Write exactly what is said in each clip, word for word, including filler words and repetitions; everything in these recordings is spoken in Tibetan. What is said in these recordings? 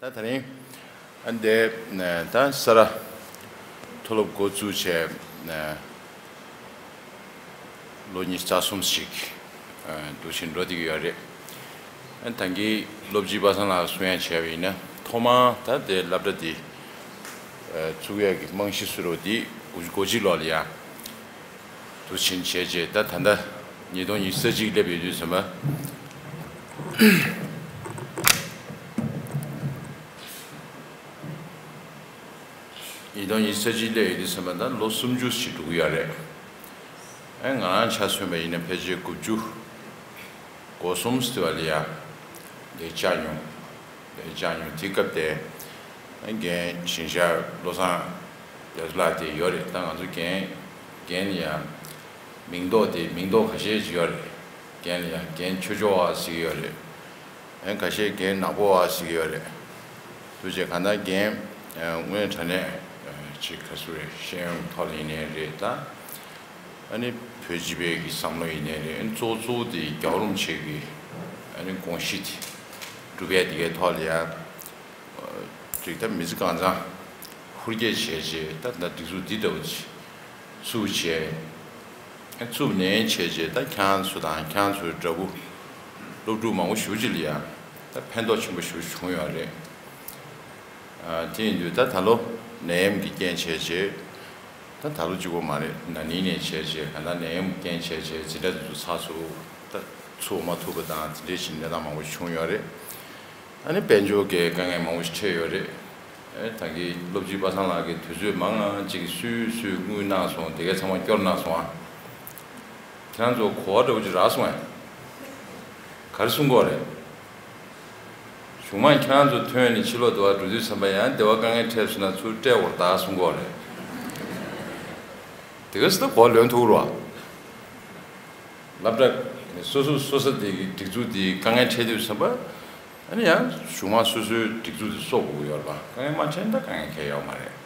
ད་དེ་རིང་ཨ་འདི་ད་ས་རཱ་མཐོ་སློབ་འགོ་བཙུགས་བྱས་ལོ་ཉི་ཤུ་རྩ་གསུམ་ཞིག་འདུག་ཕྱིན་འགྲོ་བསྡད་ཀྱི་ཡོད་རེད། ཨ་ད་གིན་སློབ་སྤྱི་པ་སངས་ལགས་གསུང་ཡ་བྱས་པ་ཡིན་ན་ཐོག་མར་ད་དེ་སློབ་གྲྭ་འདི་བཙུགས་ཡ་གི་རྨང་གཞི་བཟོ་རོགས་འདི་དགུ་བཅུ་གོ་གཅིག་ལོ་ལ་ཡ། དུ་ཕྱིན་བྱས་རྗེས་ད་ད་ལྟ་ཉིས་སྟོང་ཉི་ཤུ་རྩ་གཅིག་སླེབས་ཡོད་དུས་ཙམ་པ། ཉིས་སྟོང་ཉི་ཤུ་རྩ་གཅིག་སླེབས་ཡོད་དུས་ཙམ་པ་ད་ལོ་སུམ་ཅུ་ཞིག་འགྲོ་གི་ཡོད་རེད། ཨ་ང་རང་ཆ་མཚོན་པ་ཡིན་ན་ཕལ་ཆེར་དགུ་བཅུ་གོ་གསུམ་ཟེར་བ་ལ་ཡ་འདི་བཅར་མྱོང་། འདི་བཅར་མྱོང་། དེ་སྐབས་དེ་རྒན་ཞིང་གཤེགས་བློ་བཟང་རྒྱ་མཚོ་ལགས་དེ་ཡོད་རེད། ད་ང་ཚོ་རྒན་རྒན་ལ་ཡ་མིང་འདོགས་དེ་མིང་འདོགས་ཁ་ཤས་ཅིག་ཡོད་རེད། རྒན་ལ་ཡ་རྒན་ཆོས་འབྱོར་བ་ཟེར་གྱི་ཡོད་རེད། ཨ་ཁ་ཤས་རྒན་ནག་པོ་བ་ཟེར་གྱི་ཡོད་རེད། དུ་བྱས་གང་ལྟར་རྒན་དངོས་དྲང་གནས་ཅིག་ག་ཚོད་རེད། ཤེས་ཡོན་ཐོག་ལ་ཡིན་ནའི་རེད། ད་ཨ་ནི་བོད་སྤྱི་པའི་གི་བསམ་བློ་ཡིན་ནའི་རེད། ཨ་ནི་གཙོ་གཙོ་བོ་དེ་རྒྱལ་བ་རིན་པོ་ཆེ་གི་ཨ་ནི་དགོངས་གཞི་དེ་སྒྲུབ་ཡ་དེ་གའི་ཐོག་ལ་ཡ་ཅིག་ད་མི་ཚེ་གང་ཚང་ཧུར་སྐྱེད་བྱས་རྗེས་ད་ད་སྒྲིག་འཛུགས་འདི་འདྲ་བོ་ཅིག་བཙུགས་བྱས། བཙུགས་ནས་བྱས་རྗེས་ད་ཁྱེད་རང་ཚོ་དང་ཁྱེད་རང་ཚོའི་འདྲ་པོ་སློབ་ཕྲུག་མང་པོ་ཞེ་པོ་ཅིག་ལ་ཡ་ད་ཕན་ཐོགས་ཆེན་པོ་ཞེ་པོ་བྱུང་ཡོད་རེད། ཨ་དེ་ཡིན་དུས་ད་ད་ལོ་ནད་ཡམས་ཀྱི་རྐྱེན་བྱས་རྗེས་ད་ད་ལོ་གཅིག་པོ་མ་རེད། ན་ནིང་ནས་བྱས་རྗེས་ག་ད་ནད་ཡམས་ཀྱི་རྐྱེན་བྱས་རྗེས་འཛིན་གྲྭ་དེ་ཚོ་ཚགས་ཚུད་ད་ཚུགས་མ་ཐུབ་པ་དང་དེ་འདྲའི་ཞིག་གནས་སྟངས་མང་པོ་བྱུང་ཡོད་རེད། ཨ་ནི་དཔལ་འབྱོར་གྱི་དཀའ་ངལ་མང་པོ་ཞིག་འཕྲད་ཡོད་རེད། ཨེ་ད་གིན་སློབ་སྤྱི་པ་སངས་ལགས་ཀྱིས་དུས་ཚོད་མང་ང་ཅིག་སུས་སུས་དངུལ་གནང་སོང་། དེ་གའི་ཚང་མ་སྐྱོར་གནང་སོང་ཨ། ཁྱེད་རང་ཚོ་གོ་བ་འདྲ་བོ་ཅིག་རག་སོང་ཨ། ག་རེ་གསུང་གི་ཡོད་རེད། གཞུག་མ་ཁྱེད་རང་ཚོ་ཐོན་ནས་ཕྱི་ལོགས་དུ་བ་འགྲོ་དུས་ཙམ་པ་ཡང་དེ་བ་དཀའ་ངལ་འཕྲད་སོང་ན་ཚུར་སྤྲད་དགོས་རེད་ད་གསུང་གི་ཡོད་རེད། དེ་ག་སི་ད་གོ་བ་ལོན་ཐུབ་རོགས། སློབ་གྲྭ་སོ་སོ་སོ་ས་དེ་གི་སྒྲིག་འཛུགས་དེ་དཀའ་ངལ་འཕྲད་དུས་ཙམ་པ། ཨ་ནི་ཡང་གཞུག་མ་སོ་སོའི་སྒྲིག་འཛུགས་དེ་གསོ་དགོས་ཀྱི་ཡོད་རེད་པ། དཀའ་ངལ་མ་འཕྲད་ན་ད་དཀའ་ངལ་གང་ཡང་ཡོད་མ་རེད།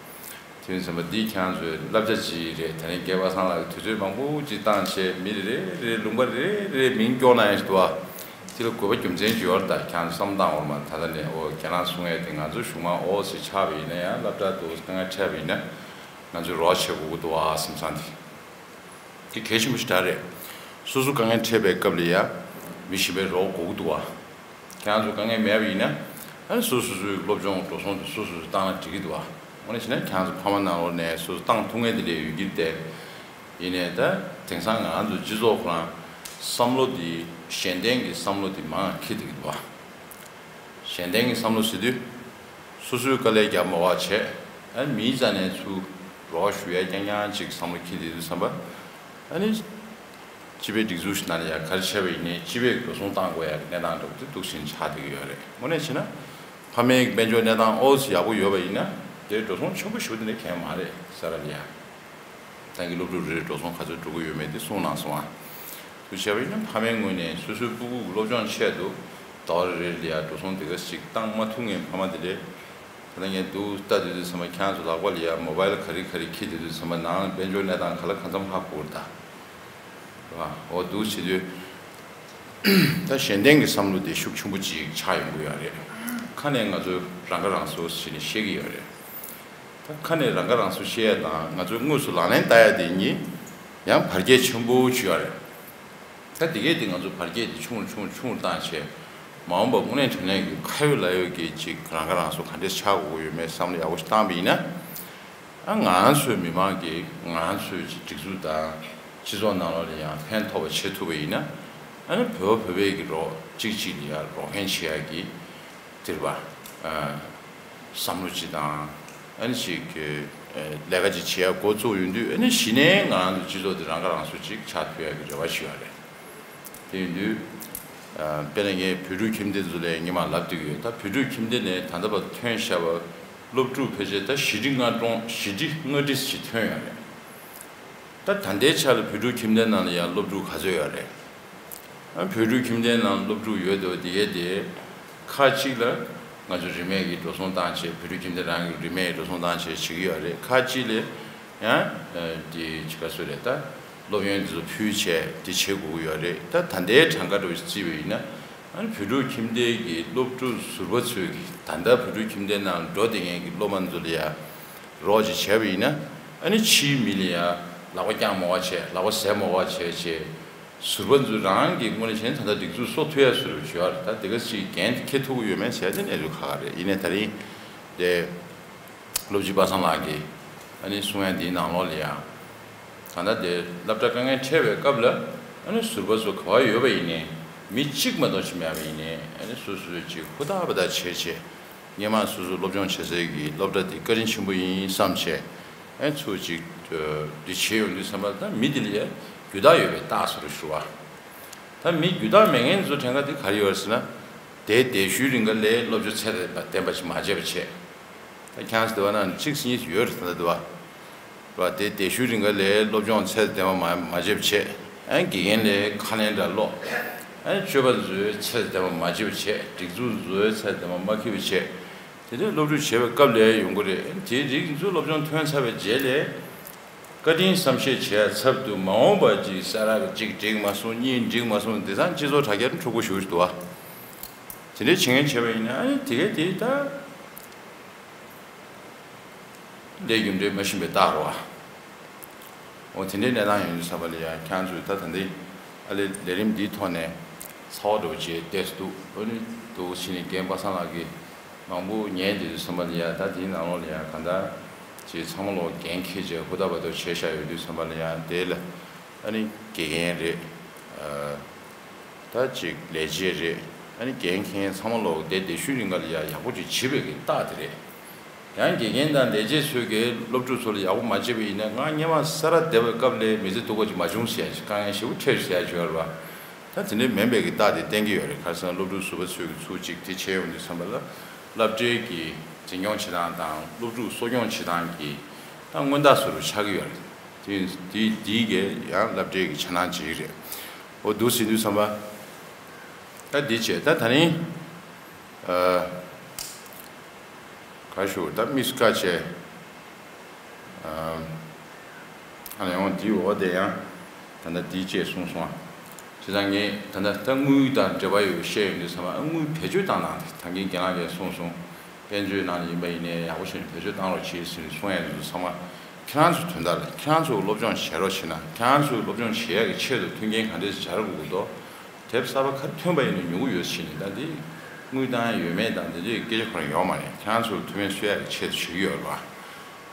དེ་ཡིན་ཙམ་པ་འདི་ཁྱེད་རང་ཚོའི་བསླབ་བྱ་ཅིག་རེད། དེ་རིང་རྒན་པ་སངས་ལགས་ཀྱིས་དུས་ཚོད་མང་པོ་ཅིག་བཏང་བྱས་མི་རེ་རེ་ལུང་པ་རེ་རེ་མིང་སྐྱོར་གནང་ཡ་ཞིག་འདུག་ཨ། དེ་ལ་དགོས་པ་རྒྱུ་མཚན་ཅིག་ཡོད་རེད། ད་ཁྱེད་རང་ཚོ་བསམ་བློ་བཏང་དགོས་རེད་མ། ད་ལྟ་ནས་ཨོ་ཁྱེད་རང་གསུང་ཡ་དེ་ང་ཚོ་གཞུག་མ་ཨོ་ཟེར་ཆགས་པ་ཡིན་ན་ཡང་སློབ་གྲྭ་དུ་དཀའ་ངལ་འཕྲད་པ་ཡིན་ན་ང་ཚོས་རོགས་བྱེད་དགོས་ཀྱི་འདུག་ཨ་བསམ་བསམ་དེ། དེ་གལ་ཆེན་པོ་ཞིག་རེད། སོ་སོ་དཀའ་ངལ་འཕྲད་པའི་སྐབས་ལ་ཡ་མི་གཞན་པའི་རོགས་དགོས་ཀྱི་འདུག་བ། ཁྱེད་རང་ཚོ་དཀའ་ངལ་མེད་པ་ཡིན་ན་ཨ་ནི་སོ་སོ་སོའི་སློབ་སྦྱོང་འགྲོ་སོང་དེ་སོ་སོ་སོས་བཏང་ན་འགྲིག་གི་འདུག་བ། དངོས་གནས་བྱས་ན་ཁྱེད་རང་ཚོ་ཕ་མ་ནང་ལོགས་ནས་སོ་སོ་བཏང་ཐུབ་མཁན་དེ་འདྲ་ཡོད་ཀྱི་རེད་དེ། ཡིན་ནའི་ད་དེང་སང་ང་རང་ཚོ་སྤྱི་ཚོགས་ཁོ་རང་བསམ་བློ་འདི་གཞན་བརྟེན་གྱི་བསམ་བློ་འདི་མང་འཁྱེར་བསྡད་ཀྱི་འདུག་བ། གཞན་བརྟེན་གྱི་བསམ་བློ་ཟེར་དུས། སོ་སོའི་དཀའ་ལས་རྒྱབ་མ་བ་བྱས། ཨ་མིའི་རྩ་ནས་ཚུར་རོགས་ཞུ་ཡ་རྐྱང་རྐྱང་ཅིག་བསམ་བློ་འཁྱེར་བསྡད་དུས་ཙམ་པ། ཨ་ནི། སྤྱི་པའི་སྒྲིག་འཛུགས་ཤིག་ནང་ལ་ཡ་ག་རེ་བྱས་པ་ཡིན་ནའི་སྤྱི་པའི་འགྲོ་སོང་བཏང་དགོས་ཡ་གི་གནས་སྟངས་འདྲ་པོ་དེ་འདུག་སེ་ཆགས་བསྡད་ཀྱི་ཡོད་རེད། དངོས་གནས་བྱས་ན། ཕ་མའི་དཔལ་འབྱོར་གནས་སྟངས་ཨོ་ཙི་ཡག་པོ་ཡོད་པ་ཡིན་ན། དེ་འགྲོ་སོང་ཆེན་པོ་ཞིག་དེ་འདྲ་གང་ཡང་མ་རེད་ས་ར་ལ་ཡ། ད་གིན་སློབ་ཕྲུག་རེ་རེར་འགྲོ་སོང་ག་ཚོད་འགྲོ་གི་ཡོད་མེད་དེ་གསུངས་གནང་སོང་ཨ། དེ་བྱས་པ་ཡིན་ན་ཕ་མའི་ངོས་ནས་སོ་སོའི་སྤུ་གུ་གི་སློབ་སྦྱོང་ཆེད་དུ་ཟླ་བ་རེ་རེ་ལ་ཡ་འགྲོ་སོང་དེ་ག་ཞིག་བཏང་མ་ཐུབ་མཁན་ཕ་མ་དེ་འདྲས། ད་ལྟ་ངས་འདུག་ལྟ་དུས་དུས་ཚང་མ་ཁྱེད་རང་ཚོ་ལག་པ་ལ་ཡ་མོ་བྷའིལ་ག་རེ་ག་རེ་འཁྱེར་དུས་དུས་ཚང་མ་ནང་དཔལ་འབྱོར་གནས་སྟངས་ག་ལ་གང་འཚམ་ཧ་གོ་གི་རེད་ད། རེད་བ། འོ་འདུག་བྱེད་དུས། ད་གཞན་བརྟེན་གྱི་བསམ་བློ་དེ་ཤུགས་ཆེན་པོ་ཅིག་ཆགས་ཡོང་གི་ཡོད་རེད། ཁ་ནས་ང་ཚོ་རང་ཁ་རང་གསོ་ཟེར་ནས་བཤད་ཀྱི་ཡོད་རེད། ད་ཁ་ནས་རང་ཁ་རང་གསོ་བཤད་ཡ་དང་ང་ཚོས་དངོས་སུ་ལག་ལེན་བསྟར་ཡ་དེ་གཉིས་ཡང་བར་ཁྱད་ཆེན་པོ་ཅིག་ཡོད་རེད། ད་དེ་གས་དེ་ང་ཚོ་བར་ཁྱད་དེ་ཆུང་རུ་ཆུང་རུ་ཆུང་རུ་བཏང་བྱས། མ་འོངས་པ་དངོས་གནས་དྲང་གནས་ཀྱི་ཁ་ཡོད་ལག་ཡོད་ཀྱི་ཅིག་རང་ཁ་རང་གསོ་ག་འདྲས་ཆགས་དགོས་ཀྱི་ཡོད་མེད་བསམ་བློ་ཡག་པོ་ཞིག་བཏང་པ་ཡིན་ན། ཨ་ང་ཚོའི་མི་མང་གིས་ང་ཚོའི་སྒྲིག་འཛུགས་དང་སྤྱི་ཚོགས་ནང་ལོགས་ལ་ཡང་ཕན་ཐོགས་པ་བྱེད་ཐུབ་པ་ཡིན་ན། ཨ་ནི་བོད་པ་བོད་པའི་གི་རོགས་གཅིག་གཅིག་ལ་ཡང་རོགས་ཕན་བྱེད་ཡག་གི་དེ་རེད་པ། ཨ་བསམ་བློ་གཅིག་དང་། ཨ་ནི་ཅིག་གི་ཨ་ལས་ཀ་ཅིག་བྱེད་ཡག་འགོ་བཙུགས་ཡོང་དུས་ཨ་ནི་གཞི་ནས་ང་རང་ཚོ་སྤྱི་ཚོགས་དེ་རང་ཁ་རང་གསོ་ཅིག་ཆགས་ཐུབ་ཡག་གི་རེ་བ་ཞུ་ཡག་རེད། དེ་ཡིན་དུས། ཨ་དཔེར་ན་ངས་བོད་ཕྲུག་ཁྱིམ་སྡེ་ཚོ་ལ་ངས་མར་ལབ་བསྡད་ཀྱི་ཡོད། ད་བོད་ཕྲུག་ཁྱིམ་སྡེ་ནས་ད་ལྟ་བར་ཐོན་བཞག་པ་སློབ་ཕྲུག་ཕལ་ཆེར་ད་བཞི་ཁྲི་ལྔ་སྟོང་བཞི་ཁྲི་ལྔ་ཁྲི་ཞིག་ཐོན་ཡོད་རེད། ད་ད་ལྟའི་ཆ་ལ་བོད་ཕྲུག་ཁྱིམ་སྡེ་ནང་ལ་ཡང་སློབ་ཕྲུག་ག་ཚོད་ཡོད་རེད། ཨ་བོད་ཕྲུག་ཁྱིམ་སྡེ་ནང་སློབ་ཕྲུག་ཡོད་དོ་དེ་གས་དེ། ཁག་གཅིག་ལ་ང་ཚོ་རིན་མེད་ཀྱི་འགྲོ་སོང་བཏང་བྱས། བོད་ཕྲུག་ཁྱིམ་སྡེ་རང་གི་རིན་མེད་འགྲོ་སོང་བཏང་བྱས་བྱེད་ཀྱི་ཡོད་རེད། ཁག་གཅིག་ལ་ཡང་དེ་ཅི་ག་ཚོད་རེད་ད། སློབ་ཡོན་དེ་ཚོ་ཕུལ་བྱས་དེ་བྱེད་དགོས་ཀྱི་ཡོད་རེད། ད་ད་ལྟའི་གྲངས་ཀ་འདྲ་བོ་ཞིག་བརྩིས་པ་ཡིན་ན། ཨ་ནི་བོད་ཕྲུག་ཁྱིམ་སྡེ་གི་སློབ་ཕྲུག་ཟུར་པ་ཚོས་ཀྱི་ད་ལྟ་བོད་ཕྲུག་ཁྱིམ་སྡེ་ནང་འགྲོ་བསྡད་མཁན་གྱི་སློབ་མ་ཚོ་ལ་ཡ་རོགས་ཅིག་བྱས་པ་ཡིན་ན། ཨ་ནི་ཕྱིའི་མི་ལ་ཡ་ལག་པ་བརྐྱང་མ་དགོས་པ་བྱས། ལག་པ་ཟས་མ་དགོས་པ་བྱས་བྱས། ཟུར་པ་ཚོ་རང་གི་དངོས་གནས་བྱས་ན་ད་ལྟ་སྒྲིག་འཛུགས་གསོ་ཐུབ་ཡ་ཟུར་པ་བྱོས་ཨ། ད་དེ་ག་ཅིག་འགན་འཁྱེར་ཐུབ་ཀྱི་ཡོད་མེད་ཟེར་ཡ་དེ་གནས་ཚུལ་ཁག་ཁག་རེད། ཡིན་ནའི་ད་རིང་དེ་སློབ་སྤྱི་པ་སངས་ལགས་ཀྱིས་ཨ་ནི་གསུང་ཡ་འདིའི་ནང་ལོགས་ལ་ཡང་། གང་ལྟར་དེ་སློབ་གྲྭ་དཀའ་ངལ་འཕྲད་པའི་སྐབས་ལ་ཨ་ནི་ཟུར་པ་ཚོ་ག་པར་ཡོད་པ་ཡིན་ནའི་མི་གཅིག་མ་གཏོགས་ཅིག་མེད་པ་ཡིན་ནའི། ཨ་ནི་སོ་སོས་ཅིག་ཧུར་ཐག་པ་ཐག་བྱས་བྱས། སྔོན་མ་སོ་སོ་སློབ་སྦྱོང་བྱེད་སའི་གི་སློབ་གྲྭ་དེ་བཀའ་དྲིན་ཆེན་པོ་ཡིན་བསམ་བྱས། ཨ་ནི་ཚུར་ཅིག་འདི་བྱེད་ཡོང་དུས་ཙམ་པ་ལ་ད་མི་དེ་ལ་ཡ་རྒྱུ་དག་ཡོད་པའི་རྟགས་ཟེར་རུ་ཞུ་བ། ད་མི་རྒྱུ་དག་མེད་མཁན་ཚོ་གྲངས་ཀ་དེ་ག་རེ་ཡོད་རེད་ཟེར་ན། དེ་དེ་ཤུལ་རིང་ག་ལས་སློབ་སྦྱོང་ཚད་ལྡན་པ་བྱེད་མ་བྱས་པ་བྱས། ད་ཁྱེད་རང་ཚོ་དེ་བ་ན་གཅིག་གཉིས་ཡོད་རེད་ད་ལྟ་དེ་བ། བ་དེ་དེ་ཤུལ་རིང་ག་ལས་སློབ་སྦྱོང་ཚད་ལྡན་པ་མ་མ་བྱས་པ་བྱས། ཨ་ནི་དགེ་རྒན་ལས་ཁ་ལན་འདྲ་སློག་ཨ་ནི་སྤྱོད་པ་ཚོའི་ཚད་ལྡན་པ་མ་བྱས་པ་བྱས། སྒྲིག་འཛུགས་ཚོའི་ཚད་ལྡན་པ་མ་འཁྱེར་བ་བྱས། དེ་འདྲའི་སློབ་ཕྲུག་བྱས་པའི་སྐབས་ལ་ཡོང་གི་རེད། དེ་རིགས་ཚོ་སློབ་སྦྱོང་ཐོན་ཚར་བའི་རྗེས་ལ། བཀའ་དྲིན་བསམ་ཤེས་བྱེད་ཡ་ཚབ་ཏུ་མ་འོངས་པ་ཅིག་ས་ར་གཅིག་འགྲིག་མ་སོང་། གཉིས་འགྲིག་མ་སོང་། དེང་སང་སྤྱི་ཚོགས་དྲ་རྒྱར་འཁྲུག་པོ་ཞེ་པོ་ཞིག་འདུག་བ། དེ་འདྲའི་བྱེད་མཁན་བྱས་པ་ཡིན་ན་ཨ་ནི་དེ་གས་དེ་ད་ལས་རྒྱུ་འབྲས་མ་ཤེས་པའི་རྟགས་རེད་བ། འོ་དེ་འདྲའི་གནས་སྟངས་ཡོང་དུས་ཙམ་པ་ལ་ཡ་ཁྱེད་རང་ཚོས་ད་ད་འདི་ཨ་ལས་ལས་རིམ་འདིའི་ཐོག་ནས་ཚ་བ་འདྲ་པོ་ཅིག་བལྟས་སུ་འདུག་ཨ་ནི་འདུག་ཕྱིན་ནས་རྒན་པ་སངས་ལགས་ཀྱིས། མང་པོ་ཉན་བསྡད་དུས་ཙམ་པ་ལ་ཡ། ད་དེའི་ནང་ལོགས་ལ་ཡ་གང་ལྟར་ཅིག་ཚང་མ་ལོག་འགན་འཁྱེར་བྱས་ཧུར་ཐག་པ་ཐག་བྱས་བཞག་ཡོད་དུས་ཙམ་པ་ལ་ཡ། དེ་ལ་ཨ་ནི་དགེ་རྒན་རེད། ཨ་ད་ཅིག་ལས་བྱེད་རེད། ཨ་ནི་འགན་འཁྱེར་མཁན་ཚང་མ་ལོག་དེ་དེ་ཤུལ་རིང་ག་ལ་ཡ་ཡག་པོ་ཅིག་བྱེད་པའི་གི་རྟགས་དེ་རེད། ཡང་དགེ་རྒན་དང་ལས་བྱེད་ཚོས་ཀྱི་སློབ་ཕྲུག་ཚོ་ལ་ཡག་པོ་མ་བྱས་པ་ཡིན་ན། ང་སྔོན་མ་ས་ར་བསྡད་པའི་སྐབས་ལ་མི་ཚེ་སྡུག་པ་ཅིག་མ་བྱུང་ཟེར་ཡ་ཅིག་དཀའ་ངལ་ཞེ་པོ་འཕྲད་ཟེར་ཡ་ཅིག་ཡོད་རེད་བ། ད་དེ་འདྲའི་མིན་པའི་གི་རྟགས་དེ་བསྟན་གྱི་ཡོད་རེད། ཁ་སང་སློབ་ཕྲུག་ཟུར་པ་ཚོས་ཀྱི་ཚུར་ཅིག་དེ་བྱས་ཡོང་དུས་ཙམ་པ་ལ་སློབ་གྲྭའི་གི་འཛིན་སྐྱོང་བྱེད་སྟངས་དང་སློབ་ཕྲུག་གསོ་སྐྱོང་བྱེད་སྟངས་ཀྱི་ད་མངོན་རྟགས་ཟེར་རུ་ཆགས་ཀྱི་ཡོད་རེད། དེ་དེ་དེའི་གི་ཡང་སློབ་གྲྭའི་གི་ཆ་ནང་ཅིག་རེད། འོ་འདུག་ཟེར་དུས་ཙམ་པ། ད་འདི་བྱས་ད་ད་རིང་ཨ་ག་ཞུ་ད་དམིགས་སུ་བཀར་བྱས། ཨ་ནི་འོ་འདིའི་འོག་དེ་ཡང་ད་ལྟ་འདི་བཅས་གསུངས་སོང་། བྱས་ཙང་ངས་ད་ལྟ་ད་དངུལ་དང་འབྲེལ་བ་ཡོད་བཤད་ཡོང་དུས་ཙམ་པ། ཨ་དངུལ་བེད་སྤྱོད་བཏང་སྟངས་དེ་ད་གིན་རྒན་ལགས་ཀྱིས་གསུངས་སོང་། དཔལ་འབྱོར་ནང་ལ་ཡིན་པ་ཡིན་ནའི་ཡག་པོ་བྱས་ནས་བེད་སྤྱོད་བཏང་རོགས་བྱེད་ཟེར་ནས་གསུང་ཡ་དེ་ཚོ་ཚང་མ་ཁྱེད་རང་ཚོ་དོན་དག་ལ། ཁྱེད་རང་ཚོ་སློབ་སྦྱོང་བྱེད་རོགས་བྱེད་ན། ཁྱེད་རང་ཚོས་སློབ་སྦྱོང་བྱེད་ཡ་གི་ཆེད་དུ་མཐུན་རྐྱེན་ག་འདྲས་སྦྱར་དགོས་ཀྱི་འདུག་དེབ་གསར་པ་ག་རེ་ཐོན་པ་ཡིན་ན་ཉོ་གི་ཡོད་ཟེར་ནས། ད་འདི་དངུལ་བཏང་ཡ་ཡོད་མེད་དང་དེ་འདྲའི་སྐད་ཆ་ཁོ་རང་ཡོད་མ་རེད། ཁྱེད་རང་ཚོར་མཐུ་མེད་གསོ་ཡ་གི་ཆེད་དུ་བྱེད་ཀྱི་ཡོད་རེད་བ།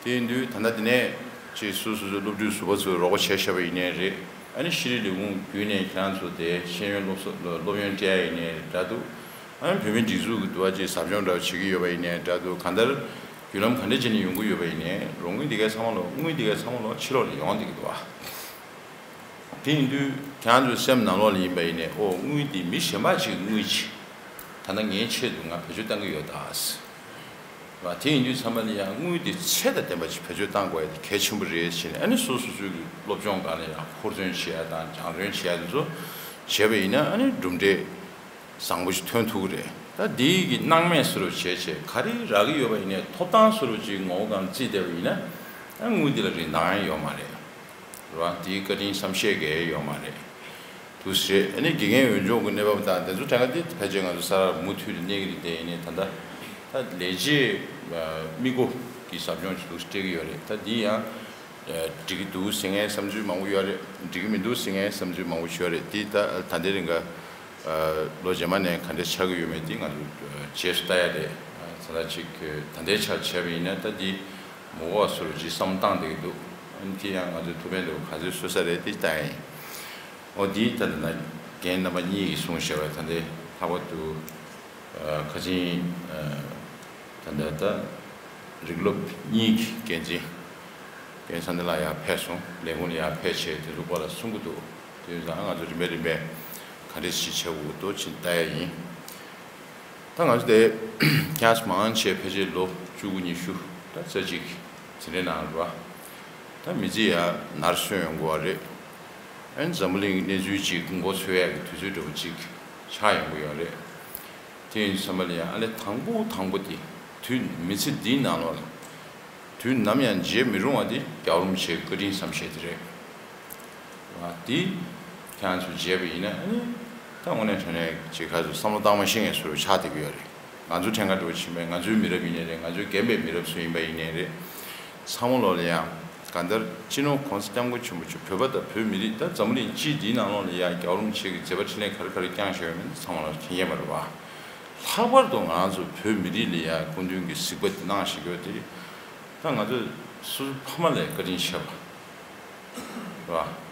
དེ་ཡིན་དུས་ད་ལྟ་འདི་ནས་ཅིག་སོ་སོ་སོའི་སློབ་ཕྲུག་ཟུར་པ་ཚོས་རོགས་པ་བྱས་བཞག་པ་ཡིན་ནའི་རེད། ཨ་ནི་ཤེས་རིག་ལས་ཁུངས་བརྒྱུད་ནས་ཁྱེད་རང་ཚོ་དེ་ཤེས་ཡོན་སློབ་གསོ་སློབ་ཡོན་སྤྲད་ཡ་ཡིན་ནའི་འདྲ་འདུག་ཨ་ནི་བོད་མིའི་སྒྲིག་འཛུགས་ཀྱི་འདུ་བ་ཅིག་ཟབ་སྦྱོང་འདྲ་བ་བྱེད་ཀྱི་ཡོད་པ་ཡིན་ནའི་འདྲ་འདུག་གང་ལྟར་བརྒྱུད་ལམ་ག་འདྲ་བྱས་ནས་ཡོང་གི་ཡོད་པ་ཡིན་ནའི་རོགས་དངུལ་འདི་གའི་ཚང་མ་ལོག་དངུལ་འདི་གའི་ཚང་མ་ལོག་ཕྱི་ལོགས་ལ་ཡོང་བསྡད་ཀྱི་འདུག་བ། དེ་ཡིན་དུས་ཁྱེད་རང་ཚོའི་སེམས་ནང་ལོགས་ལ་ཡིན་པ་ཡིན་ནའི། ཨོ་དངུལ་འདི་མི་གཞན་པ་ཅིག་གི་དངུལ་ཅིག་ད་ལྟ་ངའི་ཆེད་དུ་ང་བེད་སྤྱོད་གཏང་གི་ཡོད་ད་ཟེར་བ། དེ་ཡིན་དུས་ཚང་མ་ལ་ཡང་དངུལ་འདི་ཚད་དང་ལྡན་པ་ཅིག་བེད་སྤྱོད་གཏང་དགོས་ཡ་དེ་གལ་ཆེན་པོ་རེད་ཟེར་ནས། ཨ་ནི་སོ་སོ་སོའི་གི་སློབ་སྦྱོང་སྒང་ལ་ཡང་ཧུར་བརྩོན་བྱེད་ཡ་དང་སྦྱང་བརྩོན་བྱེད་ཡ་དེ་ཚོ་བྱས་པ་ཡིན་ན། ཨ་ནི་གྲུབ་འབྲས་བཟང་པོ་ཞིག་ཐོན་ཐུབ་ཀྱི་རེད། ད་འདི་གི་སྣང་མེད་བཟོ་འདྲ་བྱས་བྱས་ག་རེ་རག་གི་ཡོད་པ་ཡིན་ནའི་ཐོབ་ཐང་བཟོ་འདྲ་ཅིག་ངོ་བོ་སྒང་བརྩིས་བསྡད་པ་ཡིན་ན། ཨ་དངུལ་འདི་ལ་རིན་ཐང་ཡང་ཡོད་མ་རེད། རེད་བ། དེའི་བཀའ་དྲིན་བསམ་ཤེས་ཀྱི་ཡོད་མ་རེད། དུ་ཟེར། ཨ་ནི་དགེ་རྒན་འོས་སྦྱོང་གི་གནས་བབ་དང་དེ་ཚོ་གྲངས་ཀ་དེ་ཕལ་ཆེར་ང་ཚོ་ས་ར་མུ་མཐུད་དུ་གནས་ཀྱི་རེད། དེ་ཡིན་ནའི་ད་ལྟ་ད་ལས་བྱེད་མི་བསྐོ་གི་ཟབ་སྦྱོང་ཞིག་འདུག་སྤྲད་ཀྱི་ཡོད་རེད། ད་འདི་ཡང་འགྲིག་གི་འདུག་ཟེར་མཁན་བསམ་ཚུལ་མང་པོ་ཡོད་རེད། འགྲིག་གི་མི་འདུག་ཟེར་མཁན་བསམ་ཚུལ་མང་པོ་ཡོད་རེད། འདི་ད་ད་ལྟའི་རིང་ག་ལོ་རྗེས་མ་ནས་ག་འདྲ་ཆགས་ཀྱི་ཡོད་མེད་འདི་ང་ཚོ་རྗེས་སུ་ལྟ་ཡ་རེད། ད་ལྟ་ཅིག་ད་ལྟའི་ཆར་བྱས་པ་ཡིན་ན་ད་འདི་མ་འོངས་པ་བཟོ་འདྲ་ཅིག་བསམ་བློ་བཏང་བསྡད་ཀྱི་འདུག་ཨ་ནི་དེ་ཡང་ང་ཚོའི་ཐུགས་ཕན་དུ་ག་ཚོད་གསོས་ས་རེད། དེ་ལྟ་ཡ་ཡིན། འོ་འདི་ད་ལྟ་ན་རྒན་རྣམ་པ་གཉིས་ཀྱིས་གསུངས་བཞག་པ་ད་ལྟའི་ལྷག་པར་དུ་ཁ་ཆེན་ད་ལྟ་ད་རིག་སློབ་གཉིས་ཀྱི་འགན་འཛིན་རྒན་བསམ་གཏན་ལགས་ཡར་ཕེབས་སོང་། ལས་ཁུངས་ལ་ཡར་ཕེབས་བྱས་དེ་ཚོ་སྐོར་ལ་གསུང་གི་འདུག་དེ་ཡིན་ཙང་ང་ཚོ་རིམ་པས་རིམ་པས་ག་འདྲ་ཞིག་བྱེད་དགོས་ཀྱི་འདུག་ཕྱིན་ལྟ་ཡ་ཡིན། ད་ང་ཚོ་དེ་ཁྱེད་མང་ཆེ་ཕལ་ཆེར་ལོ་བཅུ་དགུ་ཉི་ཤུ་ད་རྩ་གཅིག་དེ་འདྲའི་ནང་རེད་བ། ད་མི་ཚེ་ཡ་ནར་སོན་ཡོང་དགོས་པ་རེད། ཨ་ནི་འཛམ་བུ་གླིང་གི་གནས་ཚུལ་ཅིག་མགོ་འཚོས་ཡག་གི་དུས་ཚོད་འདྲ་བོ་ཅིག་ཆགས་ཡོང་གི་ཡོད་རེད། དེ་ཡིན་དུས་ཙམ་པ་ལ་ཡང་ཨ་ལས་དང་པོ་དང་པོ་དེ་དུས་མི་ཚེ་འདིའི་ནང་ལོགས་ལ་དུས་ནམ་ཡང་བརྗེད་མི་རུང་བ་དེ་རྒྱལ་བ་རིན་པོ་ཆེའི་བཀའ་དྲིན་བསམ་ཤེས་དེ་རེད། བ་དེ་ཁྱེད་རང་ཚོས་བརྗེད་པ་ཡིན་ན་ཨ་ནི་ད་ དངོས་གནས་དྲང་གནས་ཅིག་ག་ཚོད་བསམ་བློ་བཏང་མ་ཤེས་མཁན་བཟོ་འདྲ་ཆགས་བསྡད་ཀྱི་ཡོད་རེད། ང་ཚོ་ཕྲན་ཁ་འགྲོ་ཕྱིན་པས་ང་ཚོའི་མི་རབས་ཡིན་ནའི་རེད། ང་ཚོའི་རྒན་པའི་མི་རབས་སུ་ཡིན་པ་ཡིན་ནའི་རེད། ཚང་མ་ལོག་ལ་ཡང་གང་ལྟར་སྤྱི་ནོར་༸གོང་ས་༸སྐྱབས་མགོན་ཆེན་པོ་མཆོག་བོད་པ་དང་བོད་མི་རིགས་ད་འཛམ་བུ་གླིང་སྤྱིའི་འདིའི་ནང་ལོགས་ལ་ཡང་རྒྱལ་བ་རིན་པོ་ཆེ་གི་མཛད་པ་འཕྲིན་ལས་ག་རེ་ག་རེ་བསྐྱངས་བཞག་ཡོད་མེད་ཚང་མ་ལ་མཁྱེན་མཁྱེན་པ་རེད་བ། ལྷག་པར་དུ་ང་ཚོ་བོད་མི་རིགས་ལ་ཡང་སྐུ་མདུན་གྱི་གཟིགས་པ་འདི་གནང་བཞག་ཡོད་དེ། ད་ང་ཚོས་སོ་སོའི་ཕ་མ་ལ་བཀའ་དྲིན་ཆེ་བ། རེད་བ།